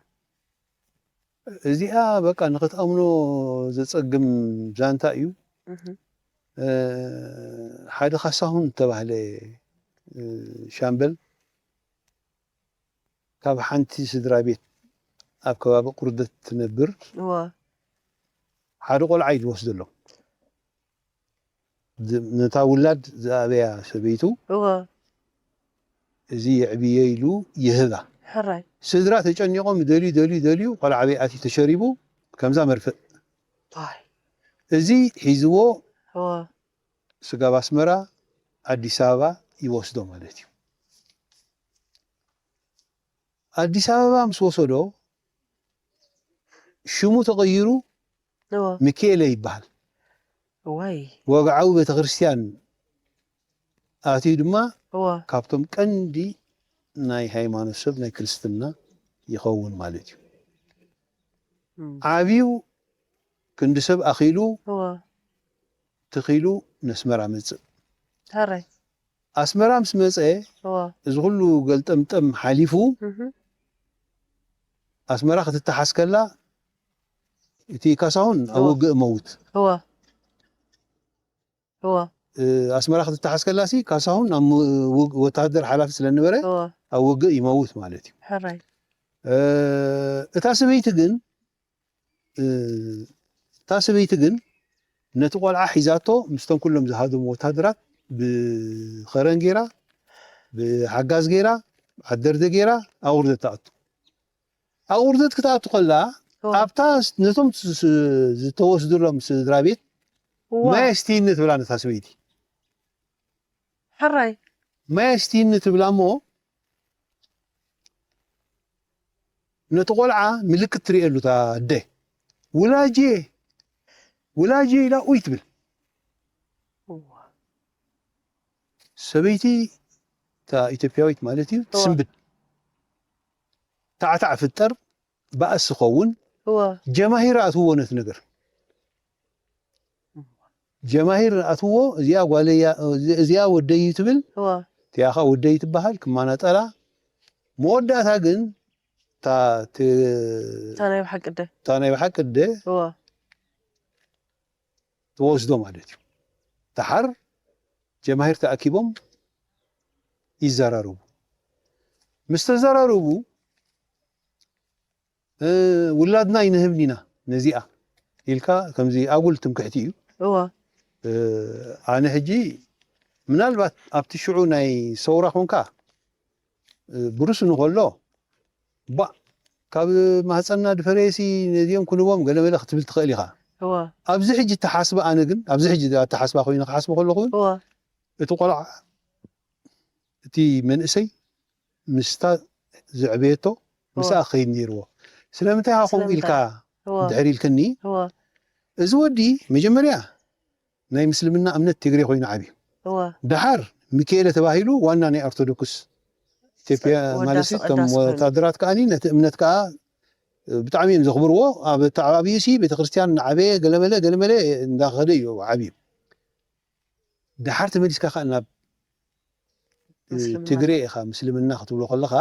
እዚኣ በቃ ንክትኣምኖ ዘፀግም ዛንታ እዩ። ሓደ ካሳሁን ዝተባህለ ሻምበል ካብ ሓንቲ ስድራ ቤት ኣብ ከባቢ ቁርደት ትነብር ሓደ ቆልዓ እዩ ዝወስደሎም። ነታ ውላድ ዝኣበያ ሰበይቱ እዚ የዕብየ ኢሉ ይህባ። ሕራይ ስድራ ተጨኒቖም ደልዩ ደልዩ ደልዩ ቆልዓ ቤት ኣትዩ ተሸሪቡ ከምዛ መርፍእ እዚ ሒዝዎ ስጋብ ኣስመራ ኣዲስ ኣበባ ይወስዶ ማለት እዩ። ኣዲስ ኣበባ ምስ ወሰዶ ሽሙ ተቐይሩ ሚኪኤለ ይበሃል። ወግዓዊ ቤተክርስትያን ኣትዩ ድማ ካብቶም ቀንዲ ናይ ሃይማኖት ሰብ ናይ ክርስትና ይኸውን ማለት እዩ። ዓብዩ ክንዲ ሰብ ኣኺሉ ትኺሉ ነስመራ መፅእ። ኣስመራ ምስ መፀ እዚ ኩሉ ገልጠምጠም ሓሊፉ ኣስመራ ክትተሓዝ ከላ እቲ ካሳሁን ኣብ ውግእ መውት። ኣስመራ ክትተሓዝ ከላ ሲ ካሳሁን ወታደር ሓላፊ ስለነበረ ኣብ ውግእ ይመውት ማለት እዩ። እታ ሰበይቲ ግን እታ ሰበይቲ ግን ነቲ ቆልዓ ሒዛቶ ምስቶም ኩሎም ዝሃደሙ ወታደራት ብኸረን ገይራ ብሓጋዝ ገይራ ዓደርደ ገይራ ኣብ ቁርደት ትኣቱ። ኣብ ቁርደት ክትኣቱ ከላ ኣብታ ነቶም ዝተወስድሎም ስድራ ቤት ማይ ኣስትይኒ ትብላ ነታ ሰበይቲ። ሕራይ ማይ ኣስትይኒ ትብላ እሞ ነቲ ቆልዓ ምልክት ትርእየሉ እታ ኣደ ውላጄ ውላጄ ኢላ ኡይ ትብል። ሰበይቲ እታ ኢትዮጵያዊት ማለት እዩ ትስንብድ። ታዕታዕ ፍጠር ባእሲ ኸውን ጀማሂር ኣእትዎ ነቲ ነገር ጀማሂር ኣትዎ እዚኣ ጓለያ እዚኣ ወደይ ትብል እቲኣ ከዓ ወደይ ትበሃል ክማናጠላ መወዳእታ ግን እታ ናይ ብሓቂ ደ ትወስዶ ማለት እዩ። ደሓር ጀማሂር ተኣኪቦም ይዘራረቡ። ምስ ተዘራረቡ ውላድና ኣይንህብን ኢና ነዚኣ ኢልካ ከምዚ ኣጉል ትምክሕቲ እዩ። ኣነ ሕጂ ምናልባት ኣብቲ ሽዑ ናይ ሰውራ ኮንካ ብሩስ እንከሎ ባእ ካብ ማህፀንና ድፈረየሲ ነዚኦም ክንቦም ገለመለ ክትብል ትኽእል ኢኻ። ኣብዚ ሕጂ እተሓስበ ኣነ ግን ኣብዚ ሕጂ ኣተሓስባ ኮይኑ ክሓስበ ከለኹ እውን እቲ ቆልዓ እቲ መንእሰይ ምስታ ዘዕበየቶ ምስኣ ክኸይድ ነይርዎ። ስለምንታይ ኢኻ ከምኡ ኢልካ ድሕር ኢልክኒ እዚ ወዲ መጀመርያ ናይ ምስልምና እምነት ትግሬ ኮይኑ ዓብዩ። ደሓር ሚካኤለ ተባሂሉ ዋና ናይ ኦርቶዶክስ ኢትዮጵያ ማለት እቶም ወታደራት ከዓኒ ነቲ እምነት ከዓ ብጣዕሚ እዮም ዘኽብርዎ። ኣብ ተዓባቢኡ ሲ ቤተክርስትያን እናዓበየ ገለመለ ገለመለ እንዳኸደ እዩ ዓብዩ። ደሓር ተመሊስካ ከዓ ናብ ትግሬ ኢኻ ምስልምና ክትብሎ ከለኻ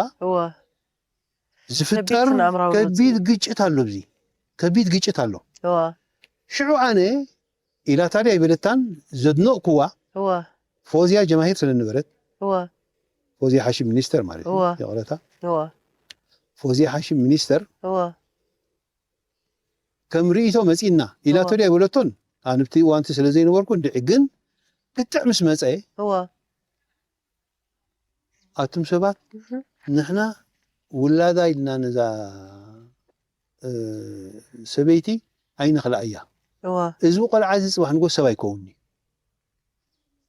ዝፍጠር ከቢድ ግጭት ኣሎ። እዚ ከቢድ ግጭት ኣሎ። ሽዑ ኣነ ኢላ ታዲያ ኣይበለታን ዘድነቕኩዋ ፎዝያ ጀማሂር ስለነበረት ፎዝያ ሓሽም ሚኒስተር ማለት እዩ ይቕረታ ፎዝያ ሓሽም ሚኒስተር ከም ርእይቶ መፂና ኢላቶ ድያ ኣይበለቶን። ኣነ ብቲ እዋንቲ ስለ ዘይነበርኩ እንድዒ ግን ክትዕ ምስ መፀ ኣቱም ሰባት ንሕና ውላዳ ኢልና ነዛ ሰበይቲ ኣይንኽልኣያ። እዚ ቆልዓ እዚ ፅባሕ ንጎ ሰብ ኣይከውንኒ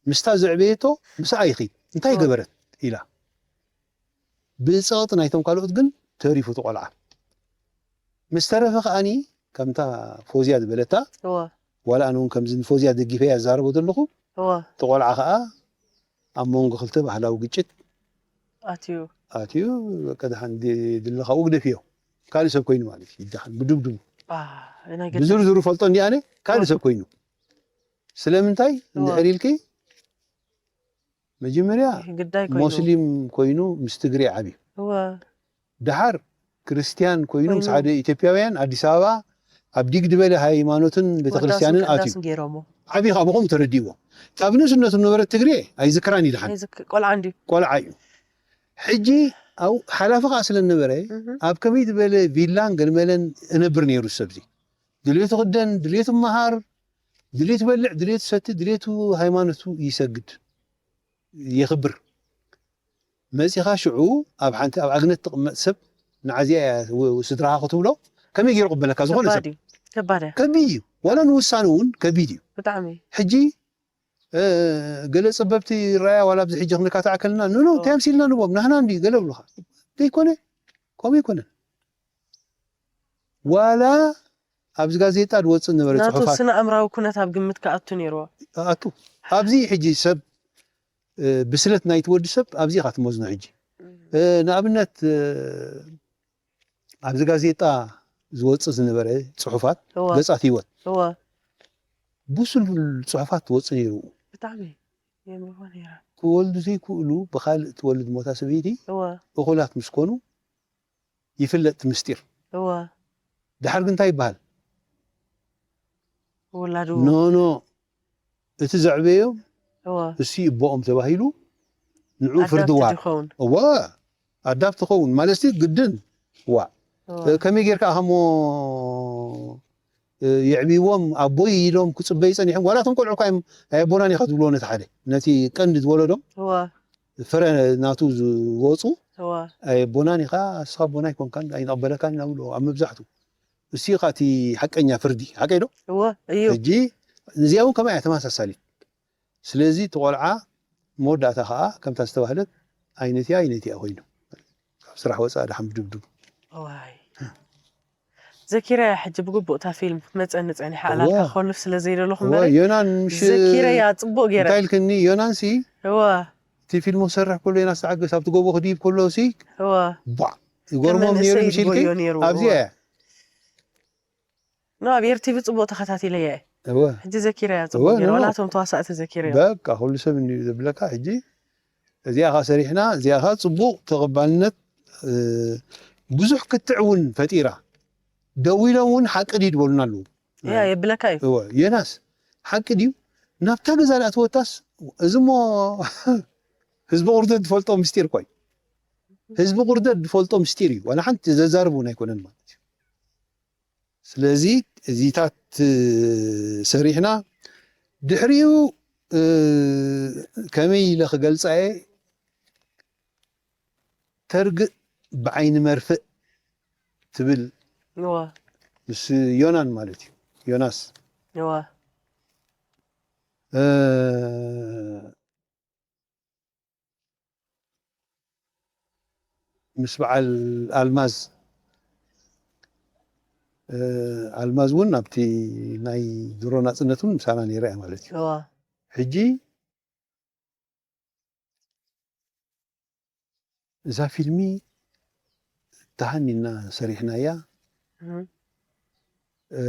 ምስታ ዘዕበየቶ ምስኣ ይኺድ እንታይ ገበረት ኢላ ብፀቕጢ ናይቶም ካልኦት ግን ተሪፉ እቲ ቆልዓ። ምስ ተረፈ ከኣኒ ከምታ ፎዝያ ዝበለታ፣ እወ ዋላ ኣነ እውን ከምዚ ንፎዝያ ደጊፈ እያ ዝዛረቦ ዘለኹ። እወ እቲ ቆልዓ ከኣ ኣብ መንጎ ክልተ ባህላዊ ግጭት ኣትዩ ኣትዩ፣ በቃ ደሓን ድ- ድለ ካብኡ ግደፍዮ፣ ካልእ ሰብ ኮይኑ ማለት እዩ። ደሓን ብድብድቡ አ፣ ናይ ገድሊ ብዝርዝሩ ፈልጦ እንዲ ኣነ ካልእ ሰብ ኮይኑ። ስለምንታይ እወ እንድሕር ኢልኪ፣ መጀመርያ ግዳይ ኮይኑ ሞስሊም ኮይኑ ምስ ትግሬ ዓብዩ፣ እወ ደሓር ክርስትያን ኮይኑ ምስ ኮይኑ። ሓደ ኢትዮጵያውያን ኣዲስ ኣበባ ኣብ ዲግ ድበለ ሃይማኖትን ወዳስን ቤተክርስትያንን ኣትዩ ቅዳስን ገይሮሞ ዓብዩ ካብ ብኸምኡ ተረዲእዎ። ካብ ንእስነቱ ዝነበረ ትግሬ ኣይዝክራን እዩ። ደሓን ናይ ዝክ- ቆልዓ እንዲ ቆልዓ እዩ። ሕጂ ኣብ ሓላፊ ከዓ ስለ ነበረ እህ፣ ኣብ ከመይ ዝበለ ቪላን ገልመለን እነብር ነይሩ። ሰብዚ ድልየቱ ክደን፣ ድልየቱ መሃር፣ ድልየቱ በልዕ፣ ድልየቱ ሰቲ፣ ድልየቱ ሃይማኖቱ ይሰግድ የኽብር። መፂኻ ሽዑ ኣብ ሓንቲ ኣብ ኣግነት ትቕመጥ ሰብ ንዓዚያ እያ ው- ስድራኻ ክትብሎ ከመይ ገይሩ ቅበለካ? ዝኾነ ሰብ ከባድ እዩ ከባድ እያ ከቢድ እዩ። ዋላ ንውሳነ እውን ከቢድ እዩ። ብጣዕሚ ሕጂ እ፣ ገለ ጸበብቲ ይረኣያ ዋላ ኣብዚ ሕጂ ክንካታዕ ከለና ንኖ ኦ። እንታይ ኣምሲልና ንቦም ናህና እንዲ ገለ ብሉኻ ዘይኮነ ከምኡ ኣይኮነን። ዋላ ኣብዚ ጋዜጣ ዝወፅእ ነበረ ናቱ ፅሑፋት ስነ ኣእምራዊ ኩነት ኣብ ግምት ክኣቱ ነይርዎ ኣቱ ኣብዚ ሕጂ ሰብ እ፣ ብስለት ናይቲ ወዲ ሰብ ኣብዚ ኢኻ ትመዝኖ። ሕጂ እ፣ ንኣብነት እ፣ ኣብዚ ጋዜጣ ዝወፅእ ዝነበረ ፅሑፋት እወ ገፃት ህይወት እወ ብሱል ፅሑፋት ትወፅእ ነይሩ። ብጣዕሚ የንብቦ ነይረ ክወልዱ ዘይክእሉ ብካልእ ትወልድ ሞታ ሰበይቲ እወ እኹላት ምስ ኮኑ ይፍለጥ እቲ ምስጢር። እወ ድሓር ግን እንታይ ይበሃል? ውላዱ ኖ ኖ እቲ ዘዕበዮም እወ እሱ ይቦኦም ተባሂሉ ንዑ ፍርዲ ኣዳፕትድ ዋር ይኸውን እወ ኣዳፕት ትኸውን ማለት ግድን ዋ እወ እ፣ ከመይ ጌርካ ከሞ እ፣ የዕብይዎም ኣቦይ ኢሎም ክፅበዩ ፀኒሖም። ዋላ እቶም ቆልዑ እኳ እዮም ኣይ ኣቦናን ኢኻ ዝብልዎ ነቲ ሓደ ነቲ ቀንዲ ዝወለዶም እወ ፍረ ናቱ ዝወፁ እወ ኣይ ኣቦናን ኢኻ፣ እስኻ ኣቦና ኣይኮንካን ኣይንቕበለካን ኢና ብሎ ኣብ መብዛሕቱ። እሱ ኢኻ እቲ ሓቀኛ ፍርዲ ሓቀይ ዶ? እወ እዩ ሕጂ እዚኣ እውን ከማይ እያ ተመሳሳሊት። ስለዚ እቲ ቆልዓ መወዳእታ ከዓ ከምታ ዝተባህለት ኣይነቲያ ኣይነቲያ ኮይኑ ካብ ስራሕ ወፃ ድሓን ብድብድቡ ዋይ ዘኪረያ ሕጂ ብግቡእ እታ ፊልም ክትመፀኒ ፀኒሓ ኣላልካ እወ። ክኮልፍ ስለ ዘይደለኹ እወ እምበር ዮናን ምሽ ዘኪረያ ፅቡቅ ገይረ እንታይ ኢልክኒ ዮናንሲ እወ እቲ ፊልም ክሰርሕ ከሎ ዮናስ ተዓገስ ኣብቲ ጎቦ ክድይብ ከሎ ሲ እወ ቧዕ ይጎርሞም ነይሩ መንእሰይ ምሽ ኢልኪ ይጎዮ ነይሩ፣ ኣብዚ እወ። እያ ኖ ኣብ ኤርቲቪ ፅቡቅ ተኸታቲለያ እየ እወ ሕጂ ዘኪረያ እወ፣ ፅቡቅ ገይረ እወ። ዋላ እቶም ተዋሳእቲ ዘኪረዮ በቃ ኩሉ ሰብ እንዲ ዝብለካ ሕጂ እዚኣ ካ ሰሪሕና እዚኣ ካ ፅቡቅ ተቐባልነት እ፣ ብዙሕ ክትዕ እውን ፈጢራ ደው ኢሎም እውን ሓቂ ድዩ ዝበሉና ኣለዉ። ያ የብለካ እዩ እወ ዮናስ ሓቂ ድዩ ናብታ ገዛ ዳኣ ተወታስ እዚ ሞ ህዝቢ ቁርደት ዝፈልጦ ምስጢር ኮይ ህዝቢ ቁርደት ዝፈልጦ ምስጢር እዩ። ዋላ ሓንቲ ዘዛርብ እውን ኣይኮነን ማለት እዩ። ስለዚ እዚታት እ፣ ሰሪሕና ድሕሪኡ እ፣ ከመይ ኢለ ክገልፃ እየ ተርግእ ብዓይኒ መርፍእ ትብል እወ ምስ ዮናን ማለት እዩ ዮናስ እወ እ፣ ምስ በዓል ኣልማዝ እ፣ ኣልማዝ እውን ኣብቲ ናይ ድሮ ናፅነት እውን ምሳና ነይራ እያ ማለት እዩ። እወ ሕጂ እዛ ፊልሚ ተሃኒና ሰሪሕናያ እህ፣ እ፣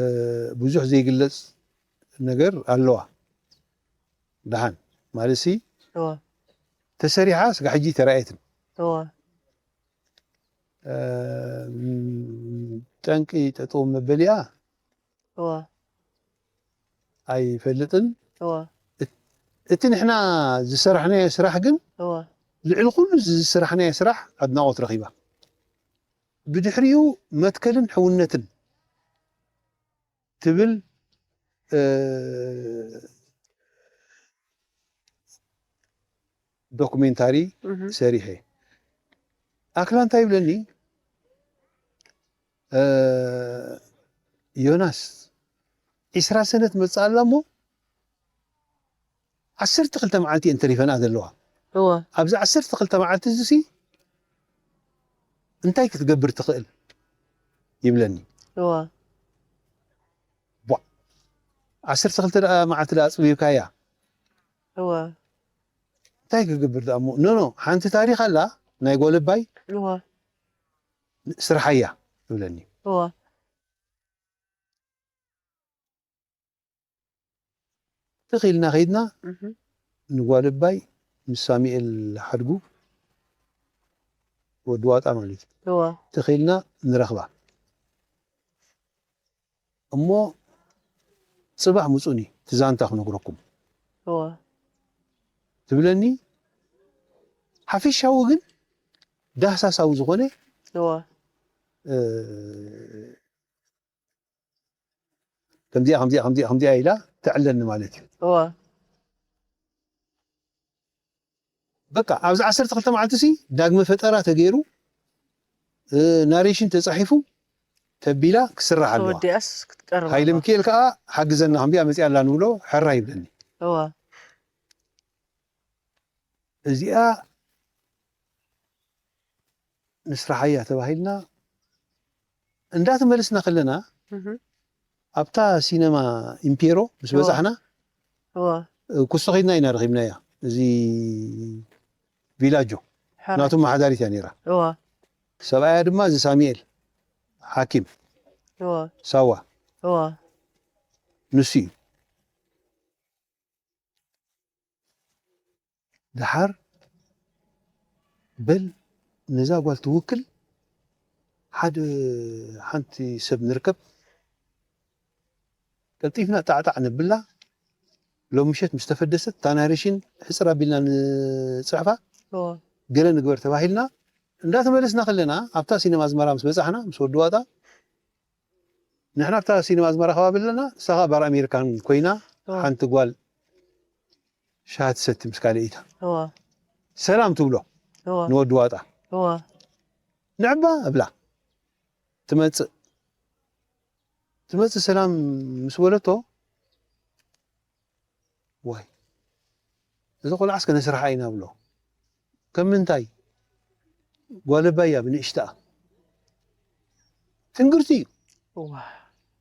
ብዙሕ ዘይግለፅ ነገር ኣለዋ። ደሓን ማለት ሲ እወ ተሰሪሓ ስጋ ሕጂ ተራእየትን እወ እ፣ ጠንቂ ጠጠው መበሊኣ እወ ኣይፈልጥን። እወ እቲ ንሕና ዝሰራሕናዮ ስራሕ ግን እወ ልዕሊ ኩሉ ዝሰራሕናዮ ስራሕ ኣድናቖት ረኺባ። ብድሕሪኡ መትከልን ሕውነትን ትብል እ፣ ዶኩሜንታሪ እህ፣ ሰሪሐ። ኣክላ እንታይ ይብለኒ እ፣ ዮናስ ዒስራ ሰነ ትመፅእ ኣላ እሞ ዓሰርተ ክልተ መዓልቲ እየን ተሪፈንኣ ዘለዋ። እወ ኣብዚ ዓሰርተ ክልተ መዓልቲ እዚ ሲ እንታይ ክትገብር ትኽእል ይብለኒ። እዋ ቧዕ ዓሰርተ ክልተ ደኣ መዓልቲ ደኣ ኣጽቢብካያ እዋ እንታይ ክገብር ደኣ እሞ ኖ ኖ ሓንቲ ታሪኽ ኣላ ናይ ጓለባይ እዋ ስርሓያ ይብለኒ። እዋ ትኽ ኢልና ከይድና እህ ንጓለባይ ምስ ሳሙኤል ሓድጉ ወዲ ዋጣ ማለት እዩ። እዋ ትኽ ኢልና ንረኽባ እሞ ጽባሕ ምጹኒ ትዛንታ ክነግረኩም እዋ ትብለኒ። ሓፈሻዊ ግን ዳህሳሳዊ ዝኾነ እዋ እ፣ ከምዚኣ ከምዚኣ ከምዚኣ ከምዚኣ ኢላ ተዕለኒ ማለት እዩ። እዋ በቃ ኣብዚ ዓሰርተ ክልተ መዓልቲ ሲ ዳግመ ፈጠራ ተገይሩ እ፣ ናሬሽን ተጻሒፉ ተቢላ ክስራሕ ኣለዋ። ተወዲኣስ ክትቀርብ ሃይለ ኣለዋ። ሚካኤል ከዓ ሓግዘና ከምዚኣ መፂኣ ኣላ ንብሎ ሕራ ይብለኒ። እዋ እዚኣ ንስራሓያ ተባሂልና እንዳተመለስና ከለና እህ ኣብታ ሲነማ ኢምፔሮ ምስ እዋ። በፃሕና እዋ ኩስቶ ከይድና ኢና ረኺብናያ። እዚ ቪላጆ ሕራይ ናቱ መሓዳሪት እያ ነይራ። እዋ ሰብኣያ ድማ እዚ ሳሙኤል ሓኪም እዋ ሳዋ እዋ ንሱ እዩ። ደሓር በል ነዛ ጓል ትውክል ሓደ ሓንቲ ሰብ ንርከብ ቀልጢፍና ጣዕጣዕ ነብላ። ሎም ምሸት ምስ ተፈደሰት እታ ናሬሽን ሕፅር ኣቢልና ንፅሕፋ እዋ ገለ ንግበር ተባሂልና እንዳተመለስና ከለና ኣብታ ሲነማ ኣዝመራ ምስ በፃሕና ምስ ወዲ ዋጣ ንሕና ኣብታ ሲነማ ኣዝመራ ከባቢ ኣለና። ንሳ ከዓ ባር ኣሜሪካን ኮይና እዋ ሓንቲ ጓል ሻሂ ትሰቲ ምስ ካልኣይታ እዋ ሰላም ትብሎ እዋ ንወዲ ዋጣ እዋ ንዕባ እብላ ትመፅእ ትመፅእ ሰላም ምስ በለቶ ዋይ እዚ ቆልዓ እስከ ነስርሓ ኢና ብሎ ከም ምንታይ ጓለባይ እያ ብንእሽተኣ ትንግርቲ እዩ እዋ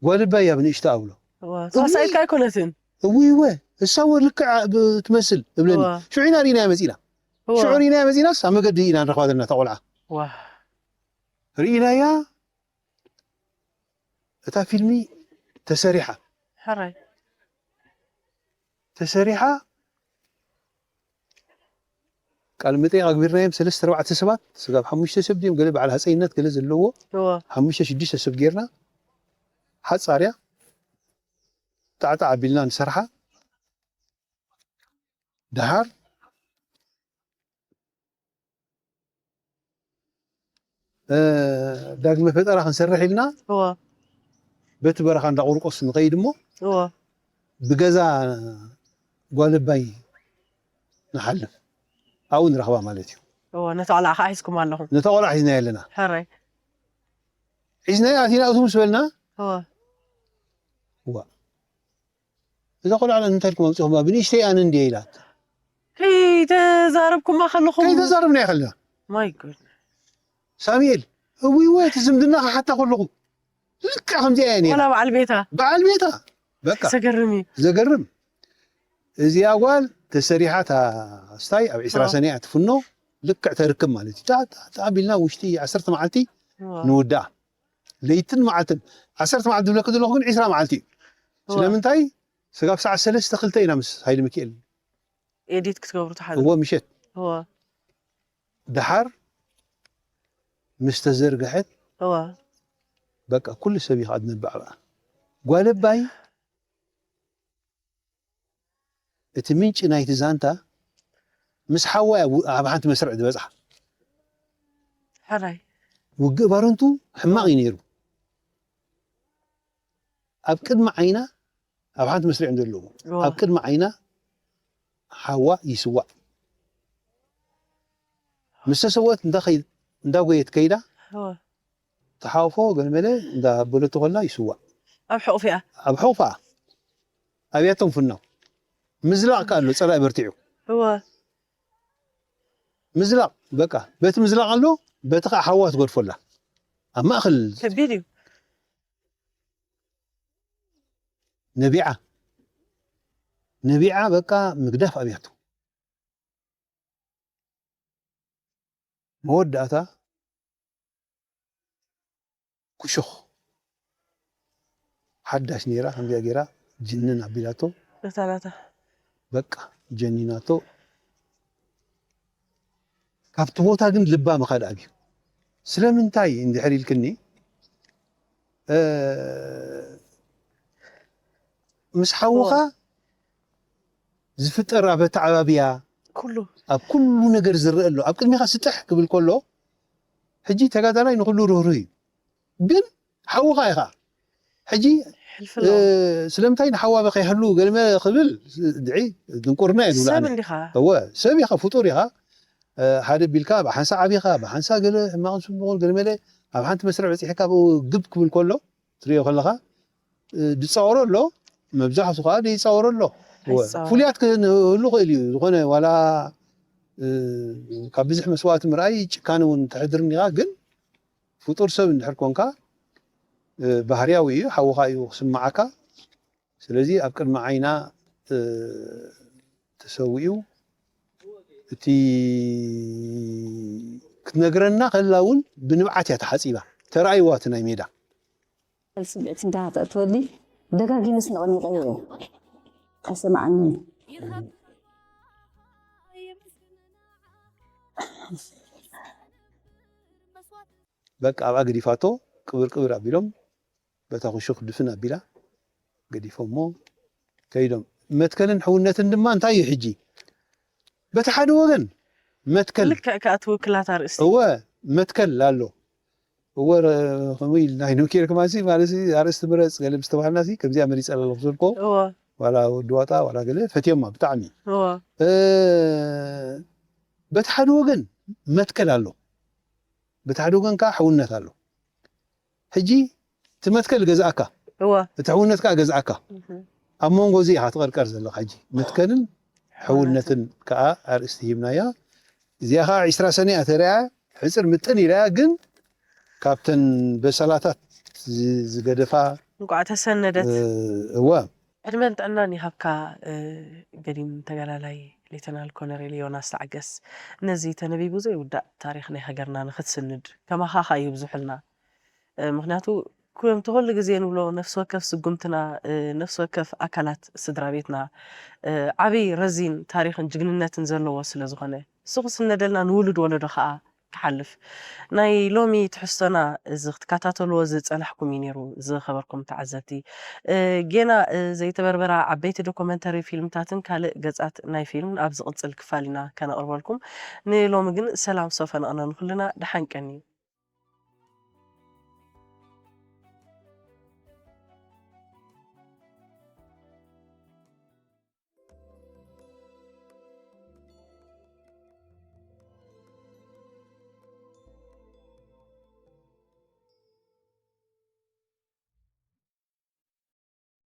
ጓለባይ እያ ብንእሽተኣ ብሎ እዋ ተዋሳኢት ኣይኮነትን እውይ ወ እሳ ወ ልክዕ ትመስል እብለኒ እዋ ሽዑ ኢና ርኢናያ መፂና እዋ ሽዑ ርኢናያ መፂናስ ኣብ መገዲ ኢና ንረኽባ ዘለና እታ ቆልዓ እዋ ርኢናያ እታ ፊልሚ ተሰሪሓ ሕራይ ተሰሪሓ ቃል መጠይቕ ኣግቢርናዮም ሰለስተ ኣርባዕተ ሰባት ስጋብ ሓሙሽተ ሰብ ድዮም ገለ በዓል ሃፀይነት ገለ ዘለዎ እዋ ሓሙሽተ ሽዱሽተ ሰብ ጌርና ሓፃርያ ጣዕጣዕ ኣቢልና ንሰርሓ ደሓር እ፣ ዳግመ ፈጠራ ክንሰርሕ ኢልና እዋ በቲ በረኻ እንዳ ቁርቆስ ንኸይድ እሞ እዋ ብገዛ ጓለባይ ንሓልፍ ኣብኡ ንረኽባ ማለት እዩ። እዋ ነታ ቆልዓ ከዓ ሒዝኩም ኣለኹም ነታ ቆልዓ ሒዝናያ ኣለና። ሕራይ ሒዝናያ ኣቲና እቱ ምስ በልና እዋ እዋ እዛ ቆልዓ እንታይ ኢልኩም ኣምፂኹማ ብንእሽተይ ኣነ እንድየ ኢላት። ከይተዛረብኩማ ከለኹም ከይተዛረብና ይኸልና ማይ ጉድ ሳሙኤል እውይ ወይ እቲ ዝምድና ክሓታ ከለኹ ልክዕ ከምዚኣ እያ ነይራ። ወላ በዓል ቤታ በዓል ቤታ በቃ ዘገርም እዩ ዘገርም እዚኣ ጓል ተሰሪሓ እታ ስታይ ኣብ ዕስራ ኣዎ። ሰነ እያ ትፍኖ ልክዕ ተርክብ ማለት እዩ። ጣ- ጣ- ጣ ቢልና ውሽጢ ዓሰርተ መዓልቲ እዋ ንውዳኣ ለይትን መዓልትን ዓሰርተ መዓልቲ ዝብለኪ ዘለኹ ግን ዕስራ መዓልቲ እዩ። እዋ ስለምንታይ ስጋብ ሰዓት ሰለስተ ክልተ ኢና ምስ ሃይለ ሚካኤል ኤዲት ክትገብሩ ትሓዙ እዎ ምሸት እዋ ደሓር ምስ ተዘርግሐት እዋ በቃ ኩሉ ሰብ እዩ ከዓ ዝነብዕ ኣብኣ። ጓል ኣባይ እቲ ምንጪ ናይቲ ዛንታ ምስ ሓዋ እያ ው- ኣብ ሓንቲ መስርዕ ዝበፅሓ። ሕራይ ውግእ ባረንቱ ሕማቕ እዩ ነይሩ። ኣብ ቅድሚ ዓይና ኣብ ሓንቲ መስርዕ እዮም ዘለዉ። እዋ ኣብ ቅድሚ ዓይና ሓዋ ይስዋዕ። ምስ ተሰወት እንዳ ከይ- እንዳጎየት ከይዳ እዋ ተሓውፎ ገለመለ እንዳበለቶ ከላ ይስዋዕ። ኣብ ሕቑፍ እያ ኣብ ሕቑፋ ኣብያቶም ፍናው ምዝላቕ ከ ኣሎ ጸላኢ በርቲዑ እዋ ምዝላቕ በቃ በቲ ምዝላቕ ኣሎ በቲ ከዓ ሓዋ ትገድፎላ ኣብ ማእኸል ከቢድ እዩ። ነቢዓ ነቢዓ በቃ ምግዳፍ ኣብያቶ መወዳእታ ኩሹኽ ሓዳሽ ነይራ ከምዚኣ ገይራ ጅንን ኣቢላቶ ነታ ናታ በቃ ጀኒናቶ ካብቲ ቦታ ግን ልባ ምኻድ ኣብዩ ስለምንታይ እንድሕር ኢልክኒ ምስ ሓውኻ ዝፍጠር ኣበተዓባብያ ኩሉ ኣብ ኩሉ ነገር ዝረአ ኣሎ ኣብ ቅድሚኻ ስጥሕ ክብል ከሎ ሕጂ ተጋዳላይ ንኩሉ ርህሩህ እዩ ግን ሓውኻ ኢኻ ሕጂ ስለምንታይ ንሓዋበ ከይህሉ ገልመ ክብል ድዒ ድንቁርና እየ ዝብላ ሰብ እንዲኻ እወ ሰብ ኢኻ ፍጡር ኢኻ ሓደ ቢልካ ብሓንሳ ዓቢኻ ብሓንሳ ገለ ሕማቕን ስቡቕን ገለመለ ኣብ ሓንቲ መስርዕ በፂሕካ ብኡ ግብ ክብል ከሎ ትሪኦ ከለኻ ዝፃወሮ ኣሎ መብዛሕቱ ከዓ ይፃወሮ ኣሎ ፍሉያት ክህሉ ክእል እዩ ዝኾነ ዋላ ካብ ብዙሕ መስዋእቲ ምርኣይ ጭካነ እውን ተሕድርኒኻ ግን ፍጡር ሰብ እንድሕር ኮንካ ባህርያዊ እዩ ሓውኻ እዩ ክስምዓካ ስለዚ ኣብ ቅድሚ ዓይና ተሰዊኡ እቲ ክትነግረና ከላ እውን ብንብዓት እያ ተሓፂባ ተረኣይዋ እቲ ናይ ሜዳ ስምዒት እንዳተእትወሊ ደጋጊመስ ነቐኒቐዮ እየ ኣይሰማዓንን በቃ ኣብኣ ገዲፋቶ ቅብር ቅብር ኣቢሎም በታ ኩሹኽ ድፍን ኣቢላ ገዲፎሞ ከይዶም መትከልን ሕውነትን ድማ እንታይ እዩ ሕጂ በቲ ሓደ ወገን መትከል ልክዕ ከኣ ትውክላት ኣርእስቲ እወ መትከል ኣሎ እወ ከምኡ ኢልና ይንምኪር ከማሲ ማለት ኣርእስቲ ምረፅ ገለ ምስ ተባሃልና ከምዚኣ መሪፀ ኣለኹ ዘልኮ ዋላ ወዲ ዋጣ ዋላ ገለ ፈትዮማ ብጣዕሚ በቲ ሓደ ወገን መትከል ኣሎ በቲ ሓደ ወገን ከዓ ሕውነት ኣሎ ሕጂ እቲ መትከል ገዝኣካ እወ እቲ ሕውነት ከዓ ገዝኣካ እህ ኣብ መንጎ እዚ ኢኻ ትቐርቀር ዘለኻ ሕጂ መትከልን ሕውነትን ከዓ ኣርእስቲ ሂብናያ እዚኣ ከዓ ዒስራ ሰነ እያ ተሪኣ ሕፅር ምጥን ኢላያ ግን ካብተን በሰላታት ዝ- ዝገደፋ እንቋዕ ተሰነደት እ፣ እወ ዕድመን ጥዕናን ይሃብካ እ፣ ገዲም ተጋዳላይ ሌተናል ኮነሬል ዮናስ ተዓገስ ነዚ ተነቢቡ ዘይውዳእ ታሪኽ ናይ ሃገርና ንኽትስንድ ከማኻ ኸኣ ይብዝሑልና እ፣ ምኽንያቱ ኩሎም ተኹሉ ግዜ ንብሎ ነፍሲ ወከፍ ስጉምትና እ፣ ነፍሲ ወከፍ ኣካላት ስድራ ቤትና እ፣ ዓብይ ረዚን ታሪኽን ጅግንነትን ዘለዎ ስለ ዝኾነ እሱ ክስነደልና ንውሉድ ወለዶ ኸኣ ክሓልፍ ናይ ሎሚ ትሕዝቶና እዚ ክትከታተልዎ ዝጸናሕኩም እዩ ነይሩ ዝኸበርኩም ተዓዘብቲ እ፣ ጌና እ፣ ዘይተበርበራ ዓበይቲ ዶኮመንተሪ ፊልምታትን ካልእ ገጻት ናይ ፊልም ኣብ ዝቕጽል ክፋል ኢና ከነቕርበልኩም ንሎሚ ግን ሰላም ሶፈ ነቕነ ንኹልና ደሓን ቀንዩ